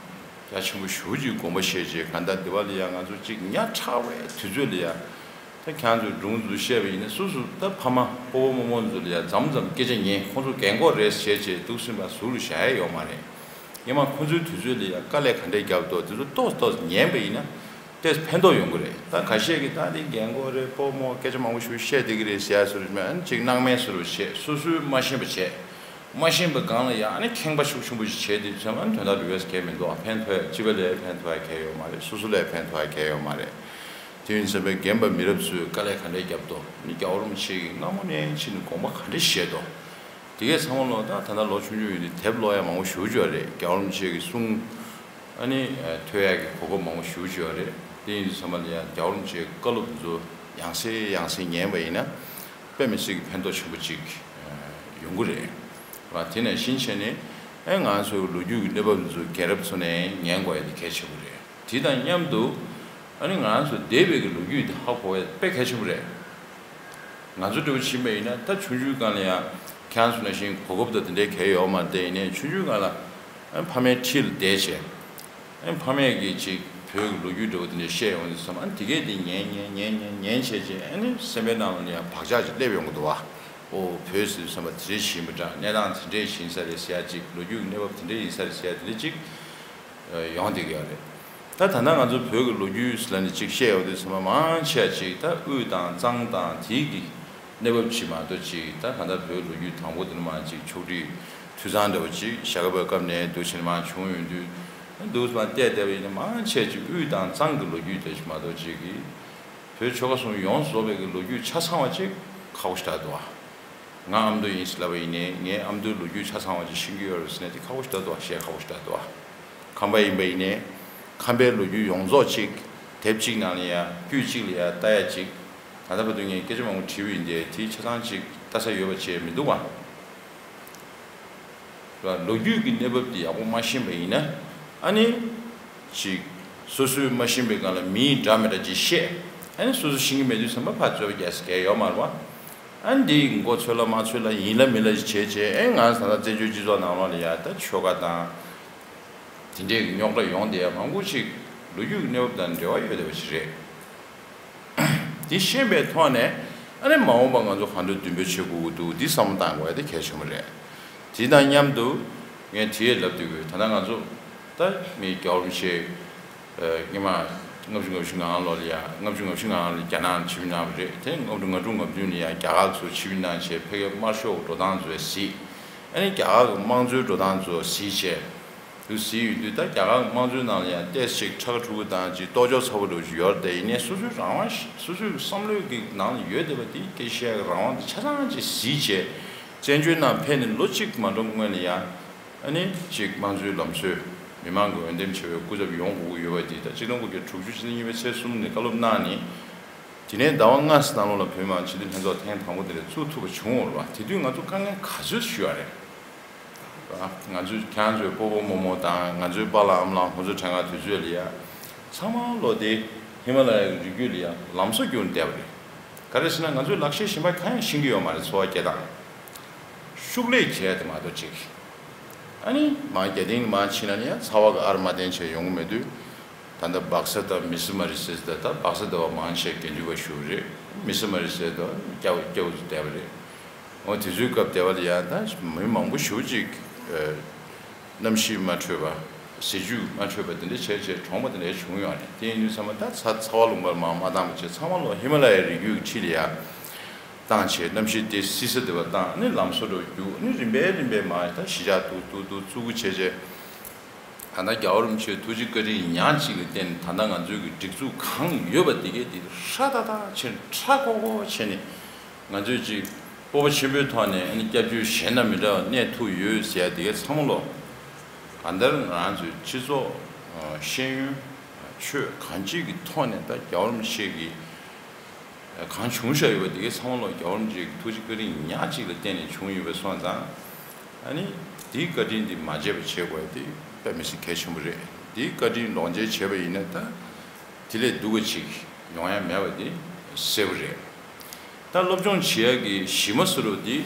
རྒྱ་ཆེན་པོ་ཞེ་པོ་ཅིག་དགོངས་པ་བཞེས་བྱས་གང་ལྟར་འདི་བ་ལ་ཡང་ང་ཚོ་གཅིག་ཉག་ཕྲ་བའི་དུས་ཚོད་ལ་ཡང་། ད་ཁྱེད་ཚོས་སྒྲུང་ཚོ་བཤད་པ་ཡིན་ན་སོ་སོ་ད་ཕ་མ་སྤོ་བོ་རྨོ་མོ་ཚོ་ལ་ཡང་མཚམས་མཚམས་སྐད་ཆ་ཉན། ཁོང་ཚོ་རྒན་གོག་རེད་བྱས་བྱས་འདུག་སེ་ཕར་ཟུར་ལ་བཞག་ཡ་ཡོད་མ་རེད། སྔོན་མ་ཁོང་ཚོའི་དུས་ཚོད་ལ་ཡང་དཀའ་ལས་ག་འདྲས་བརྒྱབ་འདུག་དེ་ཚོ་ཏོག་ཙམ་ཏོག་ཙམ་ཉན་པ་ཡིན་ན་ཏོག་ཙམ་ཕན་ཐོགས་ཡོང་གི་རེད། ད་ཁ་ཤས་ཀྱིས་ད་འདི་རྒན་གོག་རེད། སྤོ་རྨོ་སྐད་ཆ་མང་པོ་ཞིག་བཤད་བསྡད་ཀྱི་རེད་ཟེར་ཡ་ཟུར་མ་ཅིག་སྣང་མེད་ཟུར་བྱས། སོ་སོས་མ་ཤེས་པ་བྱས། མ་ཤེས་པའི་སྒང་ལ་ཡང་ཨ་ནི་ཁེངས་པ་ཤུགས་ཆེན་པོ་ཞིག་བྱས་དུས་ཚོད་མ་དོན་དག་ལུས་ཡོད་གལ་མི་འདུག་ཨ་ཕན་ཐོགས་ཡ་སྤྱི་པ་ལ་ཕན་ཐོགས་ཡ་གལ་ཡོད་མ་རེད། སོ་སོ་ལ་ཕན་ཐོགས་ཡ་གལ་ཡོད་མ་རེད། དེ་ཡིན་ཙང་པའི་རྒན་པ་མི་རབས་ཚོས་དཀའ་ལས་ག་འདྲས་བརྒྱབ་འདུག་ཨ་ནི་རྒྱལ་བ་རིན་པོ་ཆེ་གིས་སྔ་མོ་ནས་ཕྱིན་ནས་དགོངས་པ་ག་འདྲས་བཞེས་འདུག་དེ་གས་ཚང་མ་ལོག་ད་ད་ལྟ་ལོ་ཆུང་ཆུང་ཡོད་དུས་དེབ་ཀློག་ཡ་མང་པོ་ཞེ་པོ་ཅིག་ཡོད་རེད། རྒྱལ་བ་རིན་པོ་ཆེ་གི་གསུང་ཨ་ནི་ཐོས་ཡ་གི་གོ་སྐབས་མང་པོ་ཞེ་པོ་ཅིག་ཡོད་རེད། དེ་ཡིན་དུས་ཚང་མ་ལ་ཡང་རྒྱལ་བ་རིན་པོ་ཆེའི་བཀའ་སློབ་འདི་ཚོ་ཡང་སེ་ཡང་སེ་ཉན་པ་ཡིན་ན་དཔེ་མི་སྲིད་ཀྱི་ཕན་ཐོགས་ཆེན་པོ་ཅིག་ཡོང་གི་རེད། ལ་དེ་ནས་ཤིན་ཆེན་ནི་ཨེ་ང་ཚོའི་ལོ་རྒྱུས་ཀྱི་གནས་བབ་འདི་ཚོ་རྒན་རབས་ཚོ་ནས་ཉན་དགོས་ཡ་དེ་གལ་ཆེན་པོ་རེད། དེ་དང་མཉམ་དུ་ཨ་ནི་ང་ཚོ་འདས་པའི་གི་ལོ་རྒྱུས་དེ་ཧ་གོ་ཡ་དཔེ་གལ་ཆེན་པོ་རེད། ང་ཚོ་འདྲ་བོ་ཕྱིན་པ་ཡིན་ན་ད་ཆུང་ཆུང་སྒང་ལ་ཡང་ཁྱེད་རང་ཚོ་ནང་བཞིན་གོ་སྐབས་དང་དེ་འདྲའི་གལ་ཡོད་མ་རེད། དེ་ཡིན་ནའི་ཆུང་ཆུང་སྒང་ལ་ཨ་ཕ་མའི་འཁྲིས་ལ་བསྡད་བྱས། ཨ་ཕ་མས་ཀྱིས་ཅིག་བོད་ཀྱི་ལོ་རྒྱུས་འདྲ་བོ་དེ་འདྲ་བཤད་ཡོང་དུས་ཙམ་ཨ་དེ་གས་དེ་ཉན་ཉན་ཉན་ཉན་ཉན་བྱས་རྗེས་ཨ་ནི་སེམས་པའི་ནང་ལ་ཡང་བག་ཆགས་ཅིག་སླེབས་ཡོང་གི་འདུག་བ། ཨོ་བོད་ཟེར་དུས་ཙམ་པ་དེ་འདྲས་ཞིག་ཡིན་པ་འདྲ། གནས་སྟངས་དེ་འདྲས་ཞིག་ཡིན་ས་རེད་ཟེར་ཡ་ཅིག་ལོ་རྒྱུས་ཀྱི་གནས་བབ་དེ་འདྲས་ཡིན་ས་རེད་ཟེར་ཡ་དེ་འདྲས་ཅིག་ཡོང་བསྡད་ཀྱི་ཡོད་རེད། ད་ད་ལྟ་ང་ཚོ་བོད་ཀྱི་ལོ་རྒྱུས་ཟེར་ལབ་ནས་ཅིག་བཤད་ཡོང་དུས་ཙམ་པ་མང་ཆེ་བ་ཅིག་ད་དབུས་དང་གཙང་དང་དེའི་གི་གནས་བབ་ཅིག་མ་གཏོགས་ཅིག་ད་གང་ལྟར་བོད་ལོ་རྒྱུས་དང་པོ་དེ་ནས་མར་ཅིག་ཕྱོགས་སྒྲིག་འཐུས་ཚང་འདྲ་བོ་ཅིག་ཞྭ་སྒབ་པའི་སྐབས་ནས་འདུག་བྱས་ནས་མར་བྱུང་ཡོང་དུས་འདུག་མར་བལྟས་བལྟས་པ་ཡིན་ན་མང་ཆེ་ཅིག་དབུས་དང་གཙང་གི་ལོ་རྒྱུས་དེ་ཅིག་མ་གཏོགས་ཅིག་གི་བོད་ཆོལ་ཁ་གསུམ་ཡོངས་སུ་རྫོགས་པའི་གི་ལོ་རྒྱུས་ཆ་ཚང་བ་ཅིག་ཁག་པོ་ཞེ་དྲག་འདུག་ཨ། ང་ཨ་མདོ་ཡིན་ཟེར་ལབ་པ་ཡིན་ནའི་ངའི་ཨ་མདོའི་ལོ་རྒྱུས་ཆ་ཚང་བ་ཅིག་ཤེས་ཀྱི་ཡོད་རེད་ཟེར་ནས་དེ་ཁག་པོ་ཞེ་དྲག་འདུག་ཨ། བཤད་ཁག་པོ་ཞེ་དྲག་འདུག་ཨ། ཁམས་པ་ཡིན་པ་ཡིན་ནའི་ཁམས་པའི་ལོ་རྒྱུས་ཡོངས་རྫོགས་ཅིག་དེབ་གཅིག་ནང་ལ་ཡ་དཀྱུས་གཅིག་ལ་ཡ་ལྟ་ཡ་ཅིག་ད་ལྟ་བར་དུ་ངས་སྐད་ཆ་མང་པོ་དྲིས་པ་ཡིན་ཏེ་དེའི་ཆ་ཚང་ཅིག་ལྟ་ས་ཡོད་པ་བྱས་མི་འདུག་བ། ལོ་རྒྱུས་ཀྱི་གནས་བབ་དེ་ཡག་པོ་མ་ཤེས་པ་ཡིན་ན་ཨ་ནི་ཅིག་སོ་སོས་མ་ཤེས་པའི་སྒང་ལ་མིའི་འདྲ་མི་འདྲ་ཅིག་བཤད། ཨ་ནི་སོ་སོ་ཤེས་ཀྱི་མེད་དུས་ཙམ་པ་ཕར་རྩོད་པ་རྒྱག་ས་གལ་ཡོད་མ་རེད་བ། ཨ་ནི་འདི་མགོ་ཚོས་ལ་མ་ཚོས་ལ་ཡིན་ལ་མིན་ལ་ཅིག་བྱས་བྱས་ཨེ་ང་ད་ལྟ་བཙན་བྱོལ་སྤྱི་ཚོགས་ནང་ལོགས་ལ་ཡ་ད་ཆོལ་ཁ་དང་དེ་འདྲས་ཀྱི་རྙོག་དྲ་ཡོང་བསྡད་ཡ་མང་པོ་ཅིག་ལོ་རྒྱུས་ཀྱི་གནས་བབ་དང་འབྲེལ་བ་ཡོད་བསྡད་པ་ཞིག་རེད། འདི་ཤེས་པའི་ཐོག་ནས་ཨ་ནི་མ་འོངས་པ་ང་ཚོ་གང་འདྲ་མདུན་སྤོས་བྱེད་དགོས་ཀྱི་འདུག་འདི་བསམ་བློ་བཏང་དགོས་ཡ་དེ་གལ་ཆེན་པོ་རེད། དེ་དང་མཉམ་དུ་ངས་དེ་ཡས་ལབ་བསྡད་དགོས། ད་ལྟ་ང་ཚོ་ད་མི་རྒྱལ་བ་རིན་པོ་ཆེ་སྔོན་མ་ལྔ་བཅུ་ང་བཞི་ང་ལོ་ལ་ཡ་ལྔ་བཅུ་ང་བཞི་ང་ལོ་ལ་རྒྱ་ནག་ཆིབས་བསྒྱུར་གནང་བ་རེད། དེ་ལྔ་བཅུ་ང་དྲུག་ང་བདུན་ལ་ཡ་རྒྱ་གར་ཚོ་ཆིབས་བསྒྱུར་གནང་བྱས་ཕ་གིའི་དམར་ཤོག་འགྲོ་སྟངས་ཚོ་གཟིགས། ཨ་ནི་རྒྱ་གར་གྱི་དམངས་གཙོའི་འགྲོ་སྟངས་ཚོ་གཟིགས་བྱས། དུ་ཟེར་ཡོང་དུས་ད་རྒྱ་གར་དམངས་གཙོའི་ནང་ལ་ཡང་ཏོག་ཙམ་ཁྲ་ཁྲ་ཁྲུ་ཁྲུ་དང་ཅིག་ལྟོ་ཅོག་ཚ་པོ་འདྲ་བོ་ཅིག་ཡོད་རེད་དེ། ཡིན་ནའི་སོ་སོའི་རང་དབང་ཞིག་སོ་སོའི་བསམ་བློའི་གི་ནང་ལ་ཡོད་བསྡད་པ་དེ་སྐད་ཆ་བཤད་ཡག་གི་རང་དབང་དེ་ཆ་ཚང་ཅིག་གཟིགས་བྱས། བཙན་བྱོལ་ནང་ཕེབས་ནས་ལོ་གཅིག་མ་འགྲོ་སྔོན་ལ་ཡང་ཨ་ནི་ཅིག་དམངས་གཙོའི་ལམ་སྲོལ་མི་མང་གི་འོས་འདེམས་བྱས་པའི་སྐུ་ཚབ་ཡོང་དགོས་ཀྱི་ཡོད་པ་དེ་ད་ཆིག་སྟོང་དགུ་བརྒྱ་དྲུག་ཅུ་ཕྱི་ཟླ་གཉིས་པའི་ཚེས་གསུམ་ནས་བཀའ་སློབ་གནང་ནས། དེ་ནས་ཟླ་བ་ལྔ་ཙམ་ནང་ལོགས་ལ་བོད་མི་མང་སྤྱི་འཐུས་ལྷན་ཚོགས་ཐེངས་དང་པོ་དེ་འདྲ་བཙུགས་ཐུབ་པ་བྱུང་བ་རེད་བ། དེ་དུས་ང་ཚོ་དཀའ་ངལ་ག་ཚོད་ཞུ་བ་རེད། ང་ཚོས་ཁྱེད་རང་ཚོའི་སྤོ་བོ་རྨོ་མོ་དང་ང་ཚོའི་པཱ་ལགས་ཨ་མ་ལགས་ཁོང་ཚོ་གྲས་ཀ་དུས་ཚོད་ལ་ཡ། ཚང་མ་ལོག་དེ་ཧི་མ་ལ་ཡའི་རི་རྒྱུད་ལ་ཡ་ལམ་བཟོ་རྒྱུགས་ནས་བསྡད་པ་རེད། ག་རེ་ཟེར་ན་ང་ཚོས་ལག་ཤེས་གཞན་པ་གང་ཡང་ཤེས་ཀྱི་ཡོད་མ་རེད། འཚོ་བ་སྐྱེལ་སྟངས། ཤུགས་ལས་བྱས་དེ་མ་གཏོགས་ཅིག་ཨ་ནི་མར་རྒྱ་སྟེང་ལ་མར་ཕྱིན་ན་ནི་ཡང་ཚ་བ་གི་ཨར་མ་བསྟན་བྱས་ཡོང་གི་མེད་དུས། ད་ལྟ་སྦག་ས་དང་མི་སི་མ་རི་ཟེར་ད་ལྟ་སྦག་ས་ཟླ་བ་མང་ཆེ་དགེ་འདུན་པ་བཞུགས་རེད། མི་སི་མ་རི་ཟེར་ད་སྐྱ་བོ་སྐྱ་བོ་ཚོ་བསྡད་པ་རེད། འོ་དེ་ཚོའི་སྐབས་དེ་བ་ལ་ཡང་ད་མི་མང་པོ་ཞེ་པོ་ཅིག་ཨ་གནམ་གཤིས་མ་འཕྲོད་པ། ཟས་བཅུད་མ་འཕྲོད་པ་དེ་འདྲ་བྱས་བྱས་གྲོངས་པ་དེ་འདྲ་བྱུང་ཡོད་རེད། དེ་ཡིན་དུས་ཚང་མ་ད་ཚ་ཚ་བ་ལུང་པར་མར་མ་བཏང་བ་བྱས་ཚང་མ་ལོག་ཧི་མ་ལ་ཡའི་རི་རྒྱུད་ཀྱི་འཁྲིས་ལ་ཡ་བཏང་བྱས་གནམ་གཤིས་དེ་བསིལ་ས་དེ་བ་བཏང་ནི་ལམ་བཟོ་འདྲ་བོ་རྒྱུགས་ནི་རིམ་པས་རིམ་པས་མར་ད་གཞིས་ཆགས་འདུག་འདུག་འདུག་བཙུགས་བྱས་བྱས། ད་ལྟ་རྒྱལ་བ་རིན་པོ་ཆེའི་ཐུགས་རྗེ་བཀའ་དྲིན་ཉག་གཅིག་ལ་བརྟེན་ནས་ད་ལྟ་ང་ཚོའི་གི་སྒྲིག་འཛུགས་གང་ཡོད་པ་འདི་གས་འདི་ཧྲ་ཏག་ཏག་བྱས་ནས་ཁྲ་ཁོག་ཁོག་བྱས་ནས་ང་ཚོས་ཅིག་སྤོབས་པ་ཆེན་པོའི་ཐོག་ནས་ཨ་ནི་སྐྱབས་བཅོལ་གཞན་དང་མི་འདྲ་བ་གནས་ཐུབ་ཡོད་ཟེར་ཡ་འདི་གས་ཚང་མ་ལོག་གང་ལྟར་ང་རང་ཚོའི་སྤྱི་ཚོགས་ཤེས་ཡོན་ ཆོས་གང་ཅིའི་གི་ཐོག་ནས་ད་རྒྱལ་བ་རིན་པོ་ཆེ་གི་གང་བྱུང་བཞག་ཡོད་པ་དེ་གའི་ཚང་མ་ལོ་རྒྱལ་བ་རིན་པོ་ཆེ་གི་ཐུགས་རྗེ་བཀའ་དྲིན་ཉག་གཅིག་ལ་བརྟེན་ནས་བྱུང་ཡོད་པ་སོང་ཙང་། ཨ་ནི་དེའི་བཀའ་དྲིན་དེ་མ་བརྗེད་པ་བྱེད་དགོས་དེ་དཔེ་མི་སྲིད་གལ་ཆེན་པོ་རེད། དེའི་བཀའ་དྲིན་ལོངས་སྤྱོད་བྱས་པ་ཡིན་ན་ད་དེ་ལས་སྡུག་པ་ཅིག་ཡོང་ཡ་མེད་པ་དེ་གསལ་པོ་རེད། ད་སློབ་སྦྱོང་བྱེད་ཡ་གི་གཞི་མ་བཟོ་འདྲ་པོ་དེ་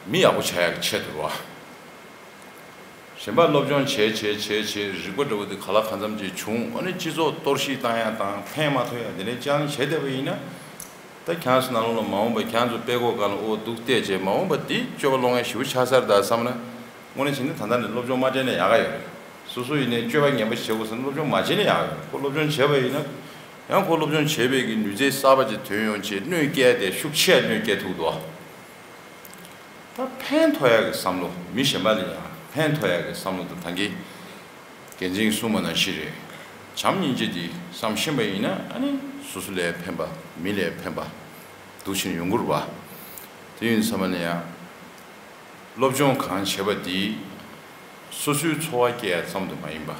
མི་ཡག་པོ་ཆགས་ཡ་གི་ཆེད་དུ་རེད་བ། གཞན་པ་སློབ་སྦྱོང་བྱས་བྱས་བྱས་བྱས་རིག་པ་འདྲ་པོ་དེ་ག་ལ་གང་འཚམ་ཅིག་བྱུང་། ཨ་ནི་སྤྱི་ཚོགས་གཏོར་བཤིག་བཏང་ཡ་དང་ཕན་མ་ཐོགས་ཡ་དེ་འདྲའི་ཅང་བྱས་བསྡད་པ་ཡིན་ན། ད་ཁྱེད་རང་ཚོ་ནང་ལོགས་ལ་མ་འོངས་པ་ཁྱེད་རང་ཚོ་དཔེ་ཁོག་སྒང་ལ་ཨོ་འདུག་བལྟས་བྱས་མ་འོངས་པ་འདི་སྤྱོད་པ་ལོག་མཁན་ཞེ་པོ་ཆགས་ས་རེད་ད་བསམ་ན། དངོས་གནས་བྱས་ན་ད་ལྟ་ནས་སློབ་སྦྱོང་མ་སྤྲད་ན་ཡག་ག་ཡོད་རེད། སོ་སོ་ཡིན་ནའི་སྤྱོད་པ་ངན་པ་བྱེད་དགོས་ཟེར་ན་སློབ་སྦྱོང་མ་བྱས་ན་ཡག་ག་ཡོད་རེད། ཁོ་སློབ་སྦྱོང་བྱས་པ་ཡིན་ན་ཡང་ཁོ་སློབ་སྦྱོང་བྱས་པའི་གི་ནུས་རྩལ་གསར་པ་ཅིག་ཐོན་ཡོང་བྱས་གནོད་སྐྱེལ་ཏེ་ཤུགས་ཆེ་གནོད་སྐྱེལ་ཐུབ་འདུག་ད་ཕན་ཐོགས་ཡག་གི་བསམ་བློ། མི་གཞན་པ་ལ་ཡང་ཕན་ཐོགས་ཡག་གི་བསམ་བློ་དང་། ད་གིན་འགན་འཛིན་གསུངས་པ་ནང་བཞིན་རེད། བྱམས་སྙིང་རྗེ་འདི་བསམ་ཤེས་པ་ཡིན་ན་ཨ་ནི་སོ་སོ་ལ་ཕན་པ་མི་ལ་ཕན་པ་འདུག་ཕྱིན་ཡོང་གི་རེད་བ། དེ་ཡིན་ཙམ་པ་ལ་ཡང་སློབ་སྦྱོང་གང་བྱས་པ་འདི་སོ་སོའི་འཚོ་བ་སྐྱེལ་ཡ་ཙམ་དུ་མ་ཡིན་པ།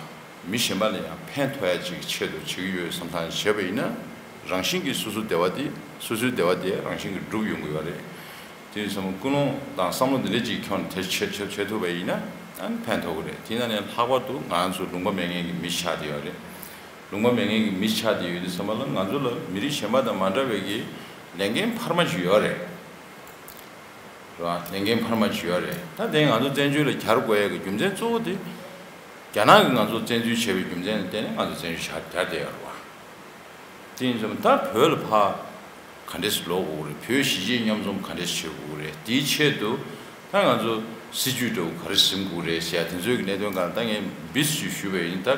མི་གཞན་པ་ལ་ཡང་ཕན་ཐོགས་ཡ་ཅིག་ཆེད་དུ་བྱེད་ཀྱི་ཡོད་བསམ་སྟངས་བྱས་པ་ཡིན་ན། རང་བཞིན་གྱིས་སོ་སོ་བདེ་བ་དེ་སོ་སོའི་བདེ་བ་དེ་རང་བཞིན་གྱིས་འགྲུབ་ཡོང་གི་ཡོད་རེད། དེ་ཡིན་ཙང་ཀུན་སློང་དང་བསམ་བློ་འདི་འདྲ་ཅིག་ཁྱོན་ནས་དེ་བྱེད་བྱེད་བྱེད་ཐུབ་པ་ཡིན་ན་ཨ་ནི་ཕན་ཐོགས་ཀྱི་རེད། དེ་ཡིན་ན་ནས་ལྷག་པར་དུ་ང་ཚོ་ལུང་པ་མེད་མཁན་གྱི་མི་ཆགས་བསྡད་ཡོད་རེད། ལུང་པ་མེད་མཁན་གྱི་མི་ཆགས་བསྡད་ཡོད་དུས་ཙམ་པ་ལ་ང་ཚོ་ལ་མི་རིགས་གཞན་པ་དང་མ་འདྲ་བའི་གི་ལས་འགན་འཕར་མ་ཅིག་ཡོད་རེད། རེད་བ། ལས་འགན་འཕར་མ་ཅིག་ཡོད་རེད། ད་དེ་ང་ཚོ་བཙན་བྱོལ་ལ་གྱར་དགོས་ཡ་གི་རྒྱུ་མཚན་གཙོ་བོ་དེ། རྒྱ་ནག་གིས་ང་ཚོ་བཙན་འཛུལ་བྱས་པའི་རྒྱུ་མཚན་ལ་བརྟེན་ནས་ང་ཚོ་བཙན་བྱོལ་གྱར་གྱར་བསྡད་ཡོད་རེད་བ། དེ་ཡིན་ཙང་ད་བོད་ལ་ཕར་ག་འདྲས་སེ་ལོག་དགོས་ཀྱི་རེད། བོད་གཞིས་བྱེས་མཉམ་འཛོམས་ག་འདྲས་སེ་བྱེད་དགོས་ཀྱི་རེད། དེའི་ཆེད་དུ་ད་ང་ཚོ་སྲིད་ཇུས་འདྲ་པོ་ག་རེ་འཛིན་དགོས་ཀྱི་རེད་ཟེར་ཡ་དེ་ཚོའི་གི་གནད་དོན་སྒང་ལ་ད་ངས་བིས་ཅིག་ཞུས་པ་ཡིན། ད་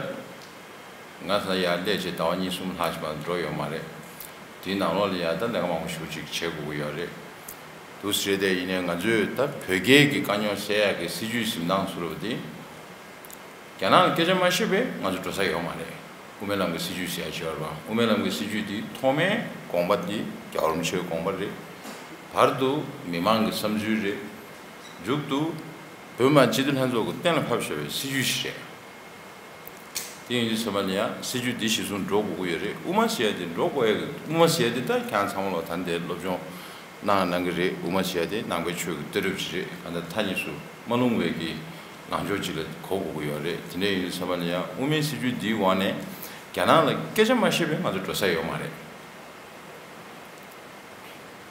ང་ད་ཡར་སླེབས་བྱས་ཟླ་བ་གཉིས་གསུམ་ལྷག་ཅིག་མ་འགྲོ་ཡོད་མ་རེད། དེའི་ནང་ལོགས་ལ་ཡ་ད་ལས་ཀ་མང་པོ་ཞེ་པོ་ཅིག་བྱེད་དགོས་ཀྱི་ཡོད་རེད། འདུག་སེ་རེད། དེ་ཡིན་ནའི་ང་ཚོས་ད་བོད་སྐད་ཀྱི་དཀའ་རྙོག་སེལ་ཡག་གི་སྲིད་ཇུས་འཛིན་སྟངས་ཚུར་བ་དེ། རྒྱ་ནག་ལ་སྐད་ཆ་མ་བཤད་པའི་ང་ཚོ་འགྲོ་ས་ཡོད་མ་རེད། དབུ་མའི་ལམ་གྱི་སྲིད་ཇུས་ཟེར་ཡ་ཅིག་ཡོད་རེད་བ། དབུ་མའི་ལམ་གྱི་སྲིད་ཇུས་དེ་ཐོག་མའི་དགོངས་པ་དེ་རྒྱལ་བ་རིན་པོ་ཆེའི་དགོངས་པ་རེད། བར་དུ་མི་མང་གི་བསམ་ཚུལ་རེད། མཇུག་ཏུ་བོད་མི་མང་སྤྱི་འཐུས་ལྷན་ཚོགས་ཀྱིས་གཏན་ལ་ཕབ་བཞག་པའི་སྲིད་ཇུས་ཤིག་རེད། དེ་ཡིན་དུས་ཙམ་པ་ལ་ཡང་སྲིད་ཇུས་འདི་གཞིར་བཟུང་འགྲོ་དགོས་ཀྱི་ཡོད་རེད། དབུ་མ་ཟེར་ཡ་དེ་འགྲོ་དགོས་ཡ་གི། དབུ་མ་ཟེར་ཡ་དེ་ད་ཁྱེད་རང་ཚང་མ་ལོག་ད་འདིར་སློབ་སྦྱོང་གནང་གནང་གི་རེད། དབུ་མ་ཟེར་ཡ་དེ་ནང་པའི་ཆོས་ཀྱི་ལྟ་གྲུབ་ཅིག་རེད། གང་ལྟར་མཐའ་གཉིས་སུ་མ་ལྷུང་བའི་གི་ལངས་ཕྱོགས་ཅིག་ལ་གོ་དགོས་ཀྱི་ཡོད་རེད། དེ་འདྲ་ཡིན་དུས་ཙམ་པ་ལ་ཡང་དབུ་མའི་སྲིད་ཇུས་འདིའི་འོག་ནས་རྒྱ་ནག་ལ་སྐད་ཆ་མ་བཤད་པའི་ང་ཚོ་འགྲོ་ས་ཡོད་མ་རེད། རེད་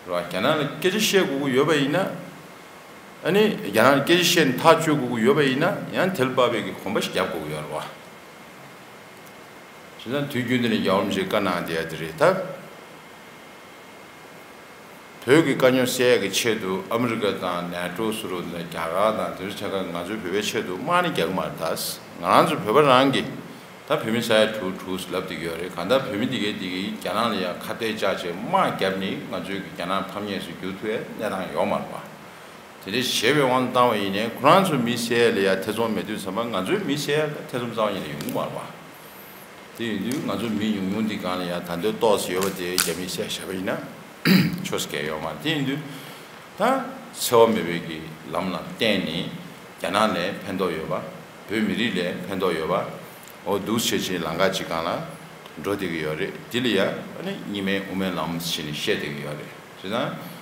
བ། རྒྱ་ནག་ལ་སྐད་ཆ་བཤད་དགོས་ཀྱི་ཡོད་པ་ཡིན་ན། ཨ་ནི་རྒྱ་ནག་ལ་སྐད་ཆ་བཤད་ནས་ཐག་གཅོད་དགོས་ཀྱི་ཡོད་པ་ཡིན་ན་ཡང་དེ་ལ་དཔག་པའི་གི་གོམ་པ་ཞིག་རྒྱབ་དགོས་ཀྱི་ཡོད་རེད་བ། བྱས་ཙང་དུས་རྒྱུན་དུ་ནས་རྒྱལ་བ་རིན་པོ་ཆེས་བཀའ་གནང་བསྡད་ཡ་དེ་རེད་ད། བོད་ཀྱི་དཀའ་རྙོག་སེལ་ཡ་གི་ཆེད་དུ་ཨ་མི་རི་ཀ་དང་ནེ་ཊོ་ཟེར་བ་དང་རྒྱ་གར་དང་དེ་ཚོ་ཆ་ཁག་ང་ཚོའི་བོད་པའི་ཆེད་དུ་དམག་ནི་རྒྱག་གི་མ་རེད་ད། ང་རང་ཚོ་བོད་པ་རང་གིས་ད་བོད་མི་ས་ཡ་དྲུག་དྲུག་ལབ་བསྡད་ཀྱི་ཡོད་རེད། གང་ལྟར་བོད་མི་འདི་གས་འདི་གིས་རྒྱ་ནག་ལ་ཡང་ཁ་གཏད་བཅག་བྱས་དམག་བརྒྱབ་ནི་ང་ཚོའི་གི་རྒྱ་ནག་ཕམ་ཉེས་སུ་འགྱུར་ཐུབ་ཡ་གནས་སྟངས་ཡོད་མ་རེད་བ། དེ་འདྲ་བྱས་པའི་དབང་དུ་བཏང་བ་ཡིན་ནའི་ཁོ་རང་ཚོ་མི་བསད་ཡ་ལ་ཡ་ཐེ་ཚོམ་མེད་དུས་ཙམ་པ་ང་ཚོའི་མི་བསད་ཡ་ལ་ཐེ་ཚོམ་རྩ་བ་ཉིད་ནས་ཡོང་གི་མ་རེད་བ། དེ་ཡིན་དུས་ང་ཚོ་མི་ཉུང་ཉུང་འདི་སྒང་ལ་ཡང་ད་འདོད་ཏོག་ཙམ་ཡོད་པ་དེ་རྒྱ་མིས་བསད་བཞག་པ་ཡིན་ན་ཆོག་ས་གང་ཡང་ཡོད་མ་རེད། དེ་ཡིན་དུས་ད་འཚེ་བ་མེད་པའི་གི་ལམ་ལ་བརྟེན་ནས་རྒྱ་ནག་ལ་ཕན་ཐོགས་ཡོད་པ། བོད་མི་རིགས་ལ་ཕན་ཐོགས་ཡོད་པ། འོ་འདུག་བྱས་བྱས་ལམ་ཁ་ཅིག་སྒང་ལ་འགྲོ་བསྡད་ཀྱི་ཡོད་རེད། དེ་ལ་ཡ་ཨ་ནི་གཉིས་སྨན་དབུ་མའི་ལམ་ཟེར་ནས་བཤད་བསྡད་ཀྱི་ཡོད་རེད། བྱས་ཙང་།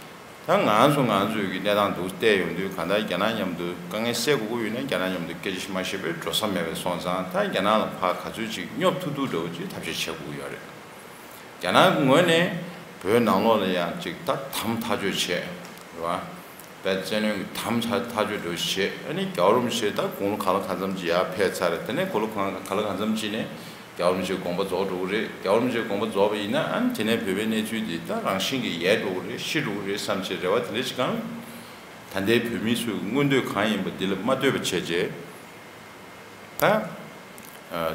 ད་ང་ཚོ་ང་ཚོའི་གི་གནས་སྟངས་འདུག་བལྟས་ཡོང་དུས་གང་ལྟར་རྒྱ་ནག་མཉམ་དུ་དཀའ་ངལ་སེལ་དགོས་ཀྱི་ཡོད་ན་རྒྱ་ནག་མཉམ་དུ་སྐད་ཆ་མ་བཤད་པའི་འགྲོ་ས་མེད་པའི་སོང་ཙང་། ད་རྒྱ་ནག་ལ་ཕར་ག་ཚོད་ཅིག་སྙོབ་ཐུབ་ཐུབ་འདྲ་བོ་ཅིག་ཐབས་ཤེས་བྱེད་དགོས་ཀྱི་ཡོད་རེད། རྒྱ་ནག་གི་ངོས་ནས་བོད་ནང་ལོགས་ལ་ཡང་ཅིག་ད་དམ་ཐག་གཅོད་བྱས་རེད་བ། བོད་བཙན་གནོན་གྱི་དམ་ཐག་ཐག་གཅོད་འདྲ་བོ་བྱས། ཨ་ནི་རྒྱལ་བ་རིན་པོ་ཆེ་ད་དགུང་ལོ་གང་ལ་གང་འཚམ་ཅིག་ཡར་ཕེབས་ཚར་རེད། དེ་ནས་དགུང་ལོ་གང་ལ་གང་འཚམ་ཅིག་ནས། རྒྱལ་བ་རིན་པོ་ཆེའི་དགོངས་པ་རྫོགས་འགྲོ་གི་རེད། རྒྱལ་བ་རིན་པོ་ཆེའི་དགོངས་པ་རྫོགས་པ་ཡིན་ན་ཨ་ནི་དེ་ནས་བོད་པའི་གནས་ཚུལ་འདི་ད་རང་བཞིན་གྱིས་ཡལ་འགྲོ་གི་རེད། ཤི་འགྲོ་གི་རེད་བསམ་བྱས་རེ་བ་དེ་འདྲ་ཞིག་བསྐང་། ད་ལྟའི་བོད་མི་ཚོའི་མངོན་འདོད་གང་ཡིན་པ་འདི་ལ་མ་ལྟོས་པ་བྱས་རྗེས་ད་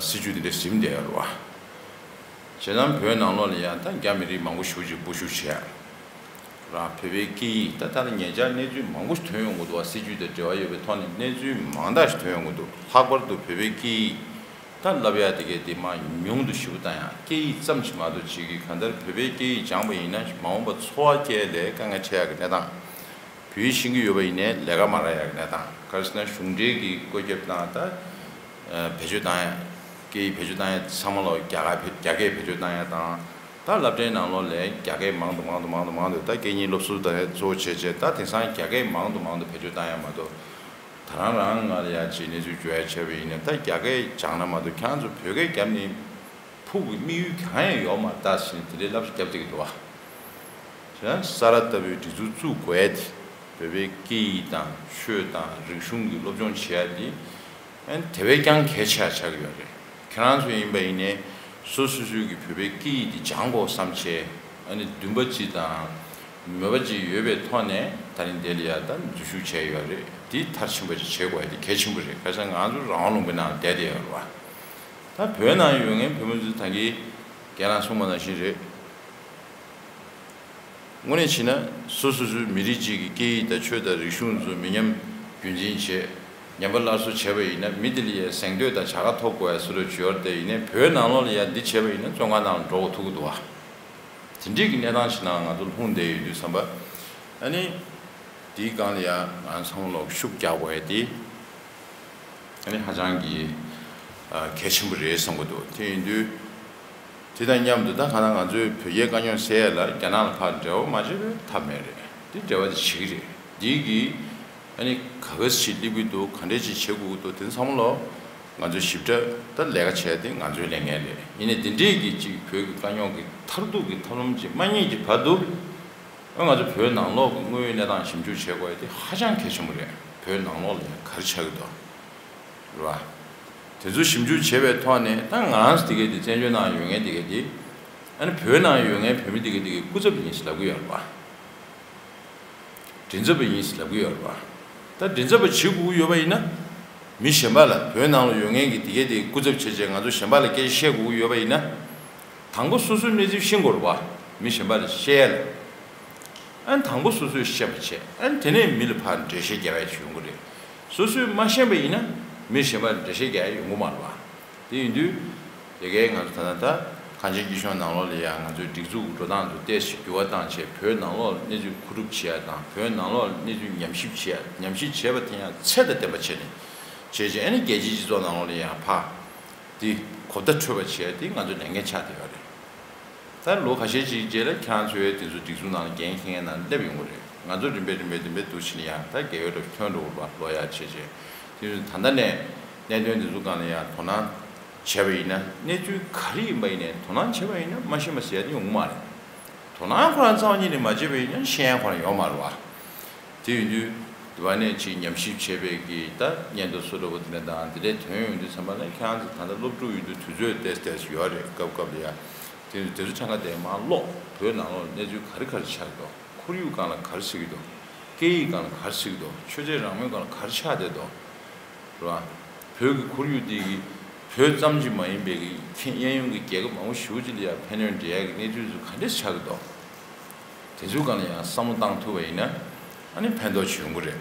སྲིད་ཇུས་འདི་འདྲ་ཟིན་བསྡད་ཡོད་རེད་བ། བྱས་ཙང་བོད་ནང་ལོགས་ལ་ཡང་ད་རྒྱ་མི་རིགས་མང་པོ་ཞེ་པོ་ཅིག་སྤོ་བཤུད་བྱས། རང་བོད་པའི་སྐད་ཡིག་ད་ལྟ་ལ་ཉེ་ཆར་གནས་ཚུལ་མང་པོ་ཞིག་ཐོན་ཡོང་གི་འདུག་བ། སྲིད་ཇུས་དང་འབྲེལ་བ་ཡོད་པའི་ཐོག་ནས་གནས་ཚུལ་མང་དག་ཞིག་ཐོན་ཡོང་གི་འདུག་ལྷག་པར་དུ་བོད་པའི་སྐད་ཡིག་ད་བསླབ་ཡ་དེ་གའི་དེ་མ་ཉུང་དུ་ཞེ་པོ་བཏང་ཡ། སྐད་ཡིག་ཙམ་ཞིག་མ་གཏོགས་བྱེད་ཀྱི། གང་ལྟར་བོད་པའི་སྐད་ཡིག་སྦྱངས་པ་ཡིན་ན་མ་འོངས་པ་འཚོ་བ་སྐྱེལ་ལས་དཀའ་ངལ་འཕྲད་ཡ་གི་གནས་སྟངས། བོད་ཡིག་ཤེས་ཀྱི་ཡོད་པ་ཡིན་ནའི་ལས་ཀ་མ་རག་ཡ་གི་གནས་སྟངས། ག་རེ་ཟེར་ན་གཞུང་འབྲེལ་གྱི་བཀོད་ཁྱབ་དང་ད་བེད་སྤྱོད་བཏང་ཡ། སྐད་ཡིག་བེད་སྤྱོད་བཏང་ཡ་ཚང་མ་ལོ་རྒྱ་གར་བེད་རྒྱ་སྐད་བེད་སྤྱོད་བཏང་ཡ་དང་། ད་སློབ་གྲྭའི་ནང་ལོགས་ལ་རྒྱ་སྐད་མང་དུ་མང་དུ་མང་དུ་མང་དུ་ད་སྐད་གཉིས་སློབ་གསོ་ད་གཙོ་བོ་བྱས་བྱས་ད་དེང་སང་རྒྱ་སྐད་མང་དུ་མང་དུ་བེད་སྤྱོད་བཏང་ཡ་མ་གཏོགས། ད་རང་རང་ང་ལ་ཡ་ཅིག་གནས་ཚུལ་བརྗོད་ཡ་བྱས་པ་ཡིན་ན་ད་རྒྱ་སྐད་སྦྱངས་ན་མ་གཏོགས་ཁྱེད་རང་ཚོ་བོད་སྐད་བརྒྱབ་ནས་ཕུགས་ཀྱི་དམིགས་ཡུལ་གང་ཡང་ཡོད་མ་རེད་ད་ཟེར་ནས་དེ་འདྲའི་བསླབ་བྱ་བརྒྱབ་བསྡད་ཀྱི་འདུག་བ། བྱས་ན་ས་རཱ་ལྟ་བུའི་སྒྲིག་འཛུགས་བཙུགས་དགོས་ཡ་དེ་བོད་པའི་སྐད་ཡིག་དང་ཆོས་དང་རིག་གཞུང་གི་སློབ་སྦྱོང་བྱེད་ཡ་དེ། ཨན་དེ་བས་ཀྱང་གལ་ཆེ་བ་ཆགས་ཀྱི་ཡོད་རེད། ཁྱེད་རང་ཚོ་ཡིན་པ་ཡིན་ནའི་སོ་སོ་སོའི་གི་བོད་པའི་སྐད་ཡིག་འདི་སྦྱང་དགོས་བསམ་བྱས་ཨ་ནི་འདུན་པ་ཅིག་དང་མོས་པ་ཅིག་ཡོད་པའི་ཐོག་ནས་ད་རིང་འདི་ལ་ཡ་ད་འཛུལ་ཞུགས་བྱས་ཡོད་རེད། འདི་མཐར་ཕྱིན་པ་ཅིག་བྱེད་དགོས་ཡ་འདི་གལ་ཆེན་པོ་རེད། ཁ་སང་ང་ཚོ་རང་དབང་ལུང་པའི་ནང་བསྡད་བསྡད་ཡོད་རེད་བ། ད་བོད་ནང་ཡོད་མཁན་བོད་མི་ཚོ་ད་གིན་རྒན་ལགས་གསུངས་པ་ནང་བཞིན་རེད། དངོས་གནས་བྱས་ན་སོ་སོ་སོའི་མི་རིགས་གཅིག་གི་སྐད་ཡིག་དང་ཆོས་དང་རིག་གཞུང་ཚོ་མི་ཉམས་རྒྱུན་འཛིན་བྱེད། ཉམས་པ་སླར་གསོ་བྱས་པ་ཡིན་ན་མི་དེ་ལ་ཡང་གཟེངས་བསྟོད་དང་བྱ་དགའ་ཐོབ་དགོས་ཡ་སུ་ལ་བྱོས་ཏེ་ཡིན་ནའི་བོད་ནང་ལོགས་ལ་ཡང་འདི་བྱས་པ་ཡིན་ན་བཙོན་ཁང་ནང་ལ་འགྲོ་དགོས་ཐུག་གི་འདུག་བ། དེ་འདྲའི་གི་གནས་སྟངས་ཤིག་ནང་ང་ཚོ་ལྷུང་བསྡད་ཡོད་དུས་ཙམ་པ། ཨ་ནི། དེའི་སྒང་ལ་ཡང་ང་ཚང་ལོག་ཤུགས་རྒྱག་དགོས་ཡ་དེ། ཨ་ནི་ཧ་ཅང་གི་ཨ་གལ་ཆེན་པོ་རེད་བསམ་གི་འདུག་དེ་ཡིན་དུས། དེ་དང་མཉམ་དུ་ད་གང་ལྟར་ང་ཚོའི་བོད་རྒྱའི་དཀའ་རྙོག་སེལ་ཡ་ལ་རྒྱ་ནག་ལ་ཕར་འབྲེལ་བ་མ་བྱས་པའི་ཐབས་མེད་རེད། དེ་འབྲེལ་བ་དེ་བྱེད་ཀྱི་རེད། འདི་གི་ཨ་ནི་ག་ག་ཞིག་སླེབས་ཀྱི་འདུག་ག་འདྲས་ཅིག་བྱེད་དགོས་ཀྱི་འདུག་དེ་ཚང་མ་ལོ་ང་ཚོས་ཞིབ་ཕྲ་ད་ལས་ཀ་བྱས་ཏེ་ང་ཚོའི་ལས་འགན་རེད། ཡིན་ནའི་འདི་འདྲས་ཀྱི་ཅིག་བོད་ཀྱི་དཀའ་རྙོག་གི་མཐར་ཐུག་གི་ཐབས་ལམ་ཅིག་མ་རྙེད་ཀྱི་བར་དུ། ང་ཚོ་བོད་ནང་ལོགས་ཀྱི་དངོས་ཡོད་གནས་སྟངས་ཞིབ་འཇུག་བྱེད་དགོས་ཡ་དེ་ཧ་ཅང་གལ་ཆེན་པོ་རེད། བོད་ནང་ལོགས་ལ་ཡང་ག་རེ་ཆགས་ཀྱི་འདུག་རེད་བ། དེ་ཚོ་ཞིབ་འཇུག་བྱེད་པའི་ཐོག་ནས་ད་ང་རང་ཚོ་དེ་གའི་དེ་བཙན་བྱོལ་ནང་ཡོད་མཁན་དེ་གའི་དེ། ཨ་ནི་བོད་ནང་ཡོད་མཁན་བོད་མི་དེ་གའི་དེ་གའི་སྐུ་ཚབ་ཡིན་ཟེར་ལབ་ཀྱི་ཡོད་རེད་བ། མགྲིན་ཚབ་པ་ཡིན་ཟེར་ལབ་ཀྱི་ཡོད་རེད་བ། ད་མགྲིན་ཚབ་པ་བྱེད་དགོས་ཀྱི་ཡོད་པ་ཡིན་ན། མི་གཞན་པ་ལ་བོད་ནང་ལ་ཡོད་མཁན་གྱི་དེ་གའི་དེ་སྐུ་ཚབ་བྱས་བྱས་ང་ཚོ་གཞན་པ་ལ་སྐད་ཆ་བཤད་དགོས་ཀྱི་ཡོད་པ་ཡིན་ན། དང་པོ་སོ་སོའི་གནས་ཚུལ་ཤེས་དགོས་རེད་བ། མི་གཞན་པ་ལ་བཤད་ཡ་ལ། ཨ་ནི་དང་པོ་སོ་སོས་ཤེས་པ་བྱས། ཨ་ནི་དེ་ནས་མི་ལ་ཕར་འགྲེལ་བཤད་རྒྱག་ཡ་ཅིག་ཡོང་གི་རེད། སོ་སོས་མ་ཤེས་པ་ཡིན་ན་མི་གཞན་པ་ལ་འགྲེལ་བཤད་རྒྱག་ཡ་ཡོང་གི་མ་རེད་བ། དེ་ཡིན་དུས། དེ་གའི་ང་ཚོ་ད་ལྟ་ད་གངས་ཅན་སྐྱིད་གཤོངས་ནང་ལོགས་ལ་ཡང་ང་ཚོའི་སྒྲིག་འཛུགས་འགྲོ་སྟངས་ཚོ་ཏོག་ཙམ་འགྱུར་བ་བཏང་བྱས་བོད་ནང་ལོགས་ལ་གནས་ཚུལ་མཁོ་སྒྲུབ་བྱེད་ཡ་དང་བོད་ནང་ལོགས་ལ་གནས་ཚུལ་ཉམས་ཞིབ་བྱེད་ཡ་ཉམས་ཞིབ་བྱས་པ་དེ་ཡང་ཚད་དང་ལྡན་པ་བྱས་ནས་བྱས་རྗེས་ཨ་ནི་རྒྱལ་སྤྱིའི་སྤྱི་ཚོགས་ནང་ལོགས་ལ་ཡང་ཕར་དེ་གོ་བརྡ་འཕྲོད་པ་བྱེད་ཡ་དེ་ང་ཚོའི་ལས་འགན་ཆགས་བསྡད་ཡོད་རེད། ད་ལོ་ཁ་ཤས་ཅིག་རྗེས་ལ་ཁྱེད་རང་ཚོའི་དེ་ཚོ་སྒྲིག་འཛུགས་ནང་ལ་འགན་འཁྱེར་མཁན་ནང་སླེབས་ཡོང་གི་རེད། ང་ཚོ་རིམ་པས་རིམ་པས་རིམ་པས་འདུག་བྱས་ནས་ཡང་ད་རྒྱལ་ཡོངས་ལ་ཐོན་འགྲོ་གི་རེད་བ། ལོ་ཡག་བྱས་བྱས། དེ་ཚོ་ད་ལྟ་ནས་གནད་དོན་དེ་ཚོ་སྒང་ལ་ཡང་དོ་སྣང་བྱས་པ་ཡིན་ན་གནས་ཚུལ་ག་རེ་ཡིན་པ་ཡིན་ནའི་དོ་སྣང་བྱས་པ་ཡིན་ན་མ་ཤེས་པ་ཟེར་ཡ་དེ་ཡོང་གི་མ་རེད། དོ་སྣང་ཁོ་རང་རྩ་བ་ཉིད་ནས་མ་བྱས་པ་ཡིན་ན་ཤེས་ཡ་ཁོ་རང་ཡོད་མ་རེད་བ། དེ་ཡིན་དུས་དེ་བ་ནས་ཅིག་ཉམས་ཞིབ་བྱས་པའི་གི་ད་སྙན་ཐོ་སུ་འདྲ་བོ་དེ་འདྲ་དང་དེ་འདྲའི་དོན་ཡོང་དུས་ཙམ་པ་ལ་ཁྱེད་རང་ཚོ་ད་ལྟ་སློབ་ཕྲུག་ཡིན་དུས་དུས་ཚོད་ཏོག་ཙམ་ཡོད་རེད། སྐབས་སྐབས་ལ་ཡ་དེ་དེ་ཚོ་ཆ་ཚང་དེ་མར་ཀློག་བོད་ནང་ལོགས་གནས་ཚུལ་ག་རེ་ག་རེ་ཆགས་ཀྱི་འདུག་ཁོར་ཡུག་སྒང་ལ་ག་རེ་ཟེར་གྱི་འདུག་སྐད་ཡིག་སྒང་ལ་ག་རེ་ཟེར་གྱི་འདུག་ཆོས་དད་རང་མོས་སྒང་ལ་ག་རེ་ཆགས་བསྡད་འདུག་རེད་བ། བོད་ཀྱི་ཁོར་ཡུག་འདི་གི་བོད་ཙམ་གྱིས་མ་ཡིན་པའི་གི་ཁྱེད་གཡས་གཡོན་གྱི་རྒྱལ་ཁབ་མང་པོ་ཞེ་པོ་ཅིག་ལ་ཡང་ཕན་གནོད་འབྲེལ་ཡག་གི་གནས་ཚུལ་ཚོ་ག་འདྲས་ཆགས་ཀྱི་འདུག་དེ་ཚོའི་སྒང་ལ་ཡང་བསམ་བློ་བཏང་ཐུབ་པ་ཡིན་ན་ཨ་ནི་ཕན་ཐོགས་ཅིག་ཡོང་གི་རེད།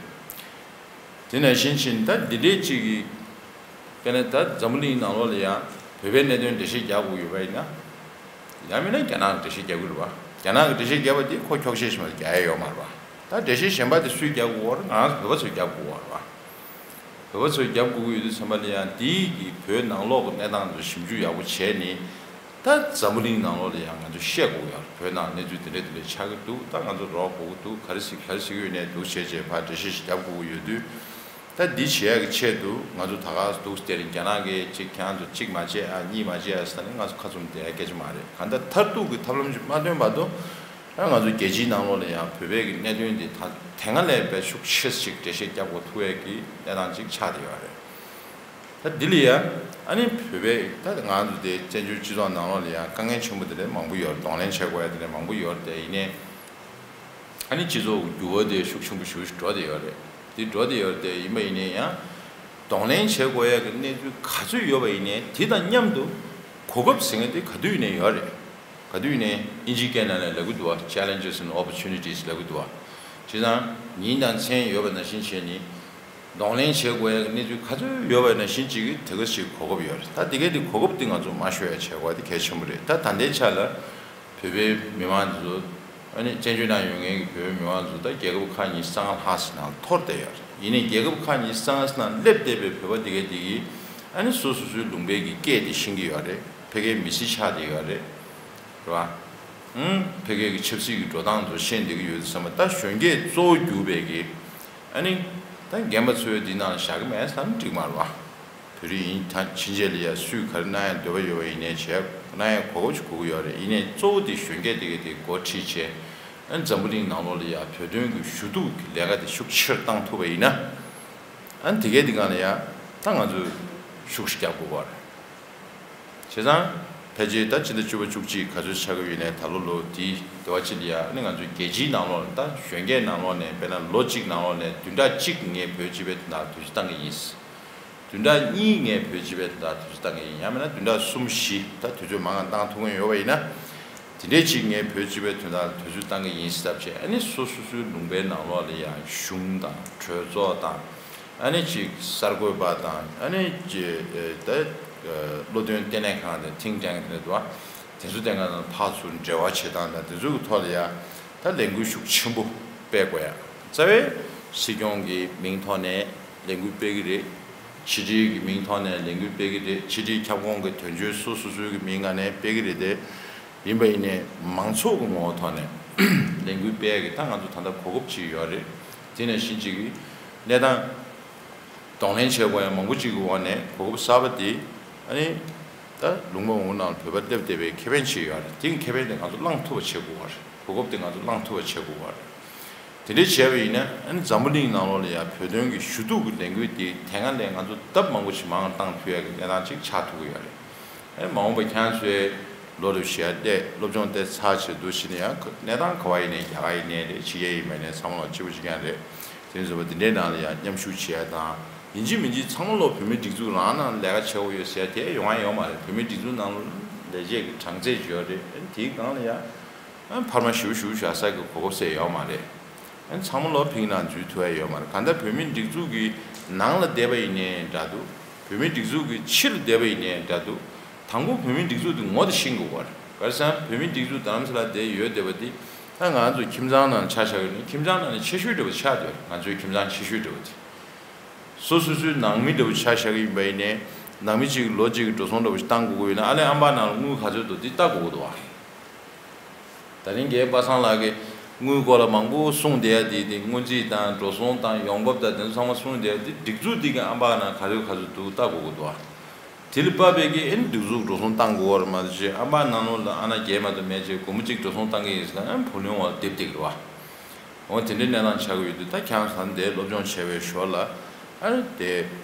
དེ་ནང་བཞིན་བྱས་ནས་ད་འདི་འདྲས་ཅིག་གི་དཔེར་ན་ད་འཛམ་བུ་གླིང་ནང་ལོགས་ལ་ཡང་བོད་པའི་གནད་དོན་འགྲེལ་བཤད་རྒྱག་དགོས་ཡོད་པ་ཡིན་ན། ཡང་མིན་ན་རྒྱ་ནག་གི་འགྲེལ་བཤད་རྒྱག་གི་རེད་བ། རྒྱ་ནག་གི་འགྲེལ་བཤད་རྒྱབ་པ་དེ་ཁོ་འཁྱོག་བཤད་ཞིག་མ་གཏོགས་རྒྱག་ཡ་ཡོད་མ་རེད་བ། ད་འགྲེལ་བཤད་གཞན་པ་དེ་སུས་རྒྱབ་དགོས་རེད། ང་རང་ཚོ་བོད་པ་ཚོས་རྒྱབ་དགོས་པ་རེད་བ། བོད་པ་ཚོས་རྒྱབ་དགོས་ཀྱི་ཡོད་དུས་ཙམ་པ་ལ་ཡང་དེའི་གི་བོད་ནང་ལོགས་ཀྱི་གནས་སྟངས་ཚོ་ཞིབ་འཇུག་ཡག་པོ་བྱས་ནས། ད་འཛམ་བུ་གླིང་ནང་ལོགས་ལ་ཡང་ང་ཚོས་བཤད་དགོས་ཡོད་རེད། བོད་ནང་གནས་ཚུལ་དེ་འདྲ་དེ་འདྲ་ཆགས་ཀྱི་འདུག་ད་ང་ཚོ་རོགས་དགོས་ཀྱི་འདུག་ག་རེ་ཟེར་ག་རེ་ཟེར་གྱི་ཡོད་ནས་འདུག་བྱས་བྱས་ཕར་འགྲེལ་བཤད་ཞིག་རྒྱབ་དགོས་ཀྱི་ཡོད་དུས། ད་འདི་བྱེད་ཡག་གི་ཆེད་དུ་ང་ཚོ་ད་ག་འདུག་སྟེ་རྒྱ་ནག་གིས་ཅིག་ཁྱེད་རང་ཚོ་གཅིག་མ་བྱེད་ཨ་གཉིས་མ་བྱེད་ཨ་ཟེར་ནས་ང་ཚོ་ཁ་བཙུམ་བསྡད་ཡ་སྐད་ཆ་མ་རེད། གང་ལྟར་མཐར་ཐུག་གི་ཐབས་ལམ་ཞིག་མ་བཏོན་བར་དུ་ད་ང་ཚོ་རྒྱལ་སྤྱིའི་ནང་ལོགས་ལ་ཡང་བོད་པའི་གི་གནད་དོན་འདི་ད་དེ་སྔ་ལས་དཔེ་ཤུགས་ཆེ་ཞིག་འགྲེལ་བཤད་རྒྱབ་དགོས་ཐུག་ཡས་ཀྱི་གནས་སྟངས་ཅིག་ཆགས་བསྡད་ཡོད་རེད། ད་འདི་ལ་ཡང་ཨ་ནི་བོད་པའི་ད་ང་ཚོ་དེ་བཙན་བྱོལ་སྤྱི་ཚོགས་ནང་ལོགས་ལ་ཡང་དཀའ་ངལ་ཆེན་པོ་དེ་འདྲ་མང་པོ་ཡོད་རེད། གདོང་ལེན་བྱེད་དགོས་ཡ་དེ་འདྲ་མང་པོ་ཡོད་རེད། དེ་ཡིན་ནའི། ཨ་ནི་སྤྱི་ཚོགས་ཀྱི་འགྱུར་བ་དེ་ཤུགས་ཆེན་པོ་ཞེ་པོ་ཞིག་འགྲོ་བསྡད་ཡོད་རེད། དེ་འགྲོ་བསྡད་ཡོད་རེད། དེ་ཡིན་པ་ཡིན་ནའི་ཡང་གདོང་ལེན་བྱེད་དགོས་ཡ་གི་གནས་ཚུལ་ག་ཚོད་ཡོད་པ་ཡིན་ནའི་དེ་དང་མཉམ་དུ་གོ་སྐབས་ཟེར་མཁན་དེ་ག་དུས་ཡིན་ནའི་ཡོད་རེད། ག་དུས་ཡིན་ནའི་ཨིན་ཇིའི་སྐད་ནང་ལ་ལབ་ཀྱི་འདུག་བ། Challenges and Opportunities ལབ་ཀྱི་འདུག་བ། བྱས་ཙང་ཉིན་དང་མཚན་ཡོད་པ་ནང་བཞིན་བྱས་ནས་གདོང་ལེན་བྱེད་དགོས་ཡ་གི་གནས་ཚུལ་ག་ཚོད་ཡོད་པ་ནང་བཞིན་ཅིག་གི་དེ་ག་ཞིག་གོ་སྐབས་ཡོད་རེད། ད་དེ་གའི་དེ་གོ་སྐབས་དེ་ང་ཚོ་མ་ཤོར་ཡ་བྱེད་དགོས་པ་དེ་གལ་ཆེན་པོ་རེད། ད་ད་ལྟའི་ཆ་ལ། བོད་པའི་མི་མང་ཚོ། ཨ་ནི་བཙན་བྱོལ་ནང་ཡོད་མཁན་གྱི་བོད་པའི་མི་མང་ཚོ་ད་རྒྱལ་ཁབ་ཁག་ཉིས་བརྩེགས་ལྔ་ལྷག་ཙམ་ནང་འཐོར་བསྡད་ཡོད་རེད། ཡིན་ནའི་རྒྱལ་ཁབ་ཁག་ཉིས་བརྩེགས་ལྔ་ཙམ་ནང་སླེབས་བསྡད་པའི་བོད་པ་དེ་གའི་དེ་གིས་ ཨ་ནི་སོ་སོ་སོའི་ལུང་པའི་གི་སྐད་དེ་ཤེས་ཀྱི་ཡོད་རེད། ཕ་གིའི་མི་སེར་ཆགས་བསྡད་ཡོད་རེད། རེད་བ། ཨང་། ཕ་གིའི་གི་ཆབ་སྲིད་ཀྱི་འགྲོ་སྟངས་ཚོ་ཤེས་བསྡད་ཀྱི་ཡོད་དུས་ཙམ་པ། ད་གཞོན་སྐྱེས་གཙོ་བོ་གྱུར་པའི་གི། ཨ་ནི། ད་རྒན་པ་ཚོའི་འདི་ནང་ལ་བཞག་གི་མེད་བསམ་འགྲིག་མ་རེད་བ། བོད་རིགས་ཡིན་ད་ཕྱིན་ཆད་ལ་ཡ་སུས་ག་རེ་གནང་ཡ་འདོད་པ་ཡོད་པ་ཡིན་ནའི་བྱས་གནང་ཡ་གོ་སྐབས་ཅིག་དགོས་ཀྱི་ཡོད་རེད། ཡིན་ནའི་གཙོ་བོ་དེ་གཞོན་སྐྱེས་དེ་གས་དེ་འགོ་ཁྲིད་བྱས། ཨ་ནི་འཛམ་བུ་གླིང་ནང་ལོགས་ལ་ཡ་བོད་དོན་གྱི་ཞུ་གཏུག་གི་ལས་ཀ་དེ་ཤུགས་ཆེར་བཏང་ཐུབ་པ་ཡིན་ན། ཨ་ནི་དེ་གས་དེ་གང་ལ་ཡ་ད་ང་ཚོས་ཤུགས་རྒྱག་དགོས་པ་རེད། བྱས་ཙང་། ཕལ་ཆེར་ད་ཕྱི་ཟླ་བཅུ་པ་བཅུ་གཅིག་ག་ཚོད་ཆགས་ཀྱི་ཡོད་ནའི་ད་ལོ་ལོ་དེའི་དེ་བ་གཅིག་ལ་ཡ་ཨ་ནི་ང་ཚོའི་རྒྱལ་སྤྱིའི་ནང་ལོགས་ལ་ད་གཞོན་སྐྱེས་ནང་ལོགས་ནས་དཔེར་ན་ལོ་གཅིག་ནང་ལོགས་ནས་བདུན་ཕྲག་གཅིག་ངས་བོད་སྤྱི་པའི་དོན་དག་དུས་ཚོད་བཏང་གི་ཡིན། བདུན་ཕྲག་གཉིས་ངས་བོད་སྤྱི་པའི་དོན་དག་དུས་ཚོད་བཏང་གི་ཡིན། ཡང་མིན་ན་བདུན་ཕྲག་གསུམ་བཞི་ད་དུས་ཚོད་མང་ང་བཏང་ཐུབ་ཀྱི་ཡོད་པ་ཡིན་ན། དེ་འདྲའི་ཅིག་ངས་བོད་སྤྱི་པའི་དོན་དག་ལ་དུས་ཚོད་བཏང་གི་ཡིན་ཟེར་ཐབས་བྱས། ཨ་ནི་སོ་སོ་སོའི་ལུང་པའི་ནང་ལོགས་ལ་ཡང་གཞུང་དང་གྲོས་ཚོགས་དང་། ཨ་ནི་ཅིག་གསར་འགོད་པ་དང་། ཨ་ནི་ཅིག་ད་བློ་འདོན་ལྟེ་གནས་ཁང་དང་ཐིང་ཀྲེང་དེ་འདྲ་འདུག་བ། དེ་ཚོ་དེ་ག་ནང་ཕར་ཚུར་འབྲེལ་བ་བྱེད་སྟངས་དང་དེ་ཚོའི་ཐོག་ལ་ཡང་ད་ལས་འགུལ་ཤུགས་ཆེན་པོ་སྤེལ་དགོས་ཡ། རྩ་བའི་སྲིད་སྐྱོང་གི་མིང་ཐོག་ནས་ལས་འགུལ་སྤེལ་གི་རེད། ཕྱི་དྲིལ་གྱི་མིང་ཐོག་ནས་ལས་འགུལ་སྤེལ་གི་རེད། ཕྱི་དྲིལ་ཁྱབ་ཁོངས་ཀྱི་དོན་གཅོད་སོ་སོ་སོའི་གི་མིང་ངག་ནས་སྤེལ་གི་རེད་དེ། ཡིན་པ་ཡིན་ནའི་མང་ཚོགས་ཀྱི་ངོ་བོ་ཐོག་ནས་ལས་འགུལ་སྤེལ་ཡ་གི་ད་ང་ཚོ་ད་ལྟ་གོ་སྐབས་ཅིག་ཡོད་རེད། དེ་ནས་གཞི་གཅིག་གི་གནས་སྟངས་གདོང་ལེན་བྱེད་དགོས་ཡ་མང་པོ་ཅིག་གི་འོག་ནས་གོ་སྐབས་གསར་པ་དེ་ཨ་ནི་ད་ལུང་པ་མང་པོ་ནང་ལ་བོད་པ་སླེབས་བསྡད་པའི་ཁེ་ཕན་ཅིག་ཡོད་རེད། དེ་གི་ཁེ་ཕན་དེ་ང་ཚོ་བླངས་ཐུབ་པ་བྱེད་དགོས་པ་རེད། གོ་སྐབས་དེ་ང་ཚོ་བླངས་ཐུབ་པ་བྱེད་དགོས་པ་རེད། དེ་འདྲའི་བྱས་པ་ཡིན་ན་ཨ་ནི་འཛམ་བུ་གླིང་ནང་ལོགས་ལ་ཡང་བོད་དོན་གྱི་ཞུ་གཏུག་གི་ལས་འགུལ་དེ་དེ་སྔ་ལས་ང་ཚོ་ལྡབ་མང་པོ་ཞིག་མང་བཏང་ཐུབ་ཡ་གི་གནས་སྟངས་ཅིག་ཆགས་ཐུབ་ཀྱི་ཡོད་རེད། ཨ་ནི་མ་འོངས་པ་ཁྱེད་རང་ཚོའི་ལོ་རེ་བཞི་ཡ་བལྟས་སློབ་སྦྱོང་བལྟས་ཚར་བྱས་འདུག་བྱས་ནས་ཡང་གནས་སྟངས་ག་བ་ཡིན་ནའི་རྒྱ་གར་ཡིན་ནའི་རེད། ཕྱི་རྒྱལ་ཡིན་པ་ཡིན་ནའི་ཚང་མ་ལ་གཅིག་པ་གཅིག་རྐྱང་རེད། དེ་ཚོ་བ་འདི་འདྲའི་ནང་ལ་ཡང་མཉམ་ཞུགས་བྱེད་ཡ་དང་ཡིན་གཅིག་མིན་གཅིག་ཚང་མ་ལོ་བོད་མིའི་སྒྲིག་འཛུགས་རང་ནང་ལས་ཀ་བྱེད་དགོས་ཡོད་ཟེར་ཡ་དེ་ཡོང་ཡ་ཡོད་མ་རེད། བོད་མིའི་སྒྲིག་འཛུགས་ནང་ལ་ལས་བྱེད་ཀྱི་གྲངས་ཚད་ཅིག་ཡོད་རེད། ཨ་ནི་དེའི་སྒང་ལ་ཡང་། ཨ་ནི་འཕར་མ་ཞེ་པོ་ཞེ་པོ་བཞག་ས་གི་གོ་སྐབས་ཟེར་ཡོད་མ་རེད། ཨ་ནི་ཚང་མ་ལོ་ཕིང་ནང་འཛུལ་ཐུབ་ཡ་ཡོད་མ་རེད། གང་ལྟར་བོད་མིའི་སྒྲིག་འཛུགས་ཀྱི་ནང་ལ་བསྡད་པ་ཡིན་ནའི་འདྲ་འདུག་བོད་མིའི་སྒྲིག་འཛུགས་ཀྱི་ཕྱིར་བསྡད་པ་ཡིན་ནའི་འདྲ་འདུག་དང་པོ་བོད་མིའི་སྒྲིག་འཛུགས་དེ་ངོ་དེ་ཤེས་དགོས་པ་རེད། ག་རེ་ཟེར་ན་བོད་མིའི་སྒྲིག་འཛུགས་རྡ་རམ་ས་ལ་བསྡད་ཡོད་བསྡད་པ་དེ་ད་ང་ཚོ་ཁྱིམ་ཚང་ནང་ཆ་བཞག་ཡོད་ན་ཁྱིམ་ཚང་ནང་ནས་ཆེ་ཤོས་འདྲ་བོ་ཆགས་བསྡད་པ་རེད། ང་ཚོའི་ཁྱིམ་ཚང་ཆེ་ཤོས་འདྲ་བོ་དེ། སོ་སོ་སོའི་ནང་མི་འདྲ་བོ་ཆ་བཞག་གི་ཡིན་པ་ཡིན་ནའི། ནང་མི་གཅིག་གིས་ལོ་གཅིག་གི་འགྲོ་སོང་འདྲ་བོ་ཞིག་བཏང་དགོས་ཀྱི་ཡོད་ན་ཨ་ལས་ཨམ་པ་ནང་ལ་དངུལ་ག་ཚོད་འདུག་འདི་ལྟ་དགོས་ཀྱི་འདུག་ཨ། ད་རིང་རྒན་པ་སངས་ལགས་ཀྱིས་དངུལ་སྐོར་ལ་མང་པོ་གསུངས་བསྡད་ཡ་དེ་དེ་སྔོན་རྩིས་དང་འགྲོ་སོང་དང་ཡོང་འབབ་དང་དེ་ཚོ་ཚང་མ་གསུངས་བསྡད་ཡ་དེ་སྒྲིག་འཛུགས་འདི་གི་ཨམ་པ་ནང་ག་ཚོད་ག་ཚོད་འདུག་ལྟ་དགོས་ཀྱི་འདུག་ཨ། དེ་ལ་དཔག་པའི་གི་ཨེ་ནི་སྒྲིག་འཛུགས་འགྲོ་སོང་བཏང་དགོས་པ་རེད་མ་གཏོགས་ཅིག་ཨམ་པ་ནང་ལོགས་ལ་ཨ་ན་རྒྱལ་མ་གཏོགས་མེད་ཅིག་སྒོར་མོ་གཅིག་འགྲོ་སོང་བཏང་གི་ཡིན་ཟེར་ན་ཨ་ནི་བུ་ལོན་འོག་ལ་རྡེབ་བསྡད་ཀྱི་རེད་བ། འོ་དེ་འདྲའི་གནས་སྟངས་ཆགས་ཀྱི་ཡོད་དུས་ད་ཁྱེད་རང་ཚོ་ད་འདིར་སློབ་སྦྱོང་བྱས་པའི་ཞོར་ལ་ཨ་ནི་དེ་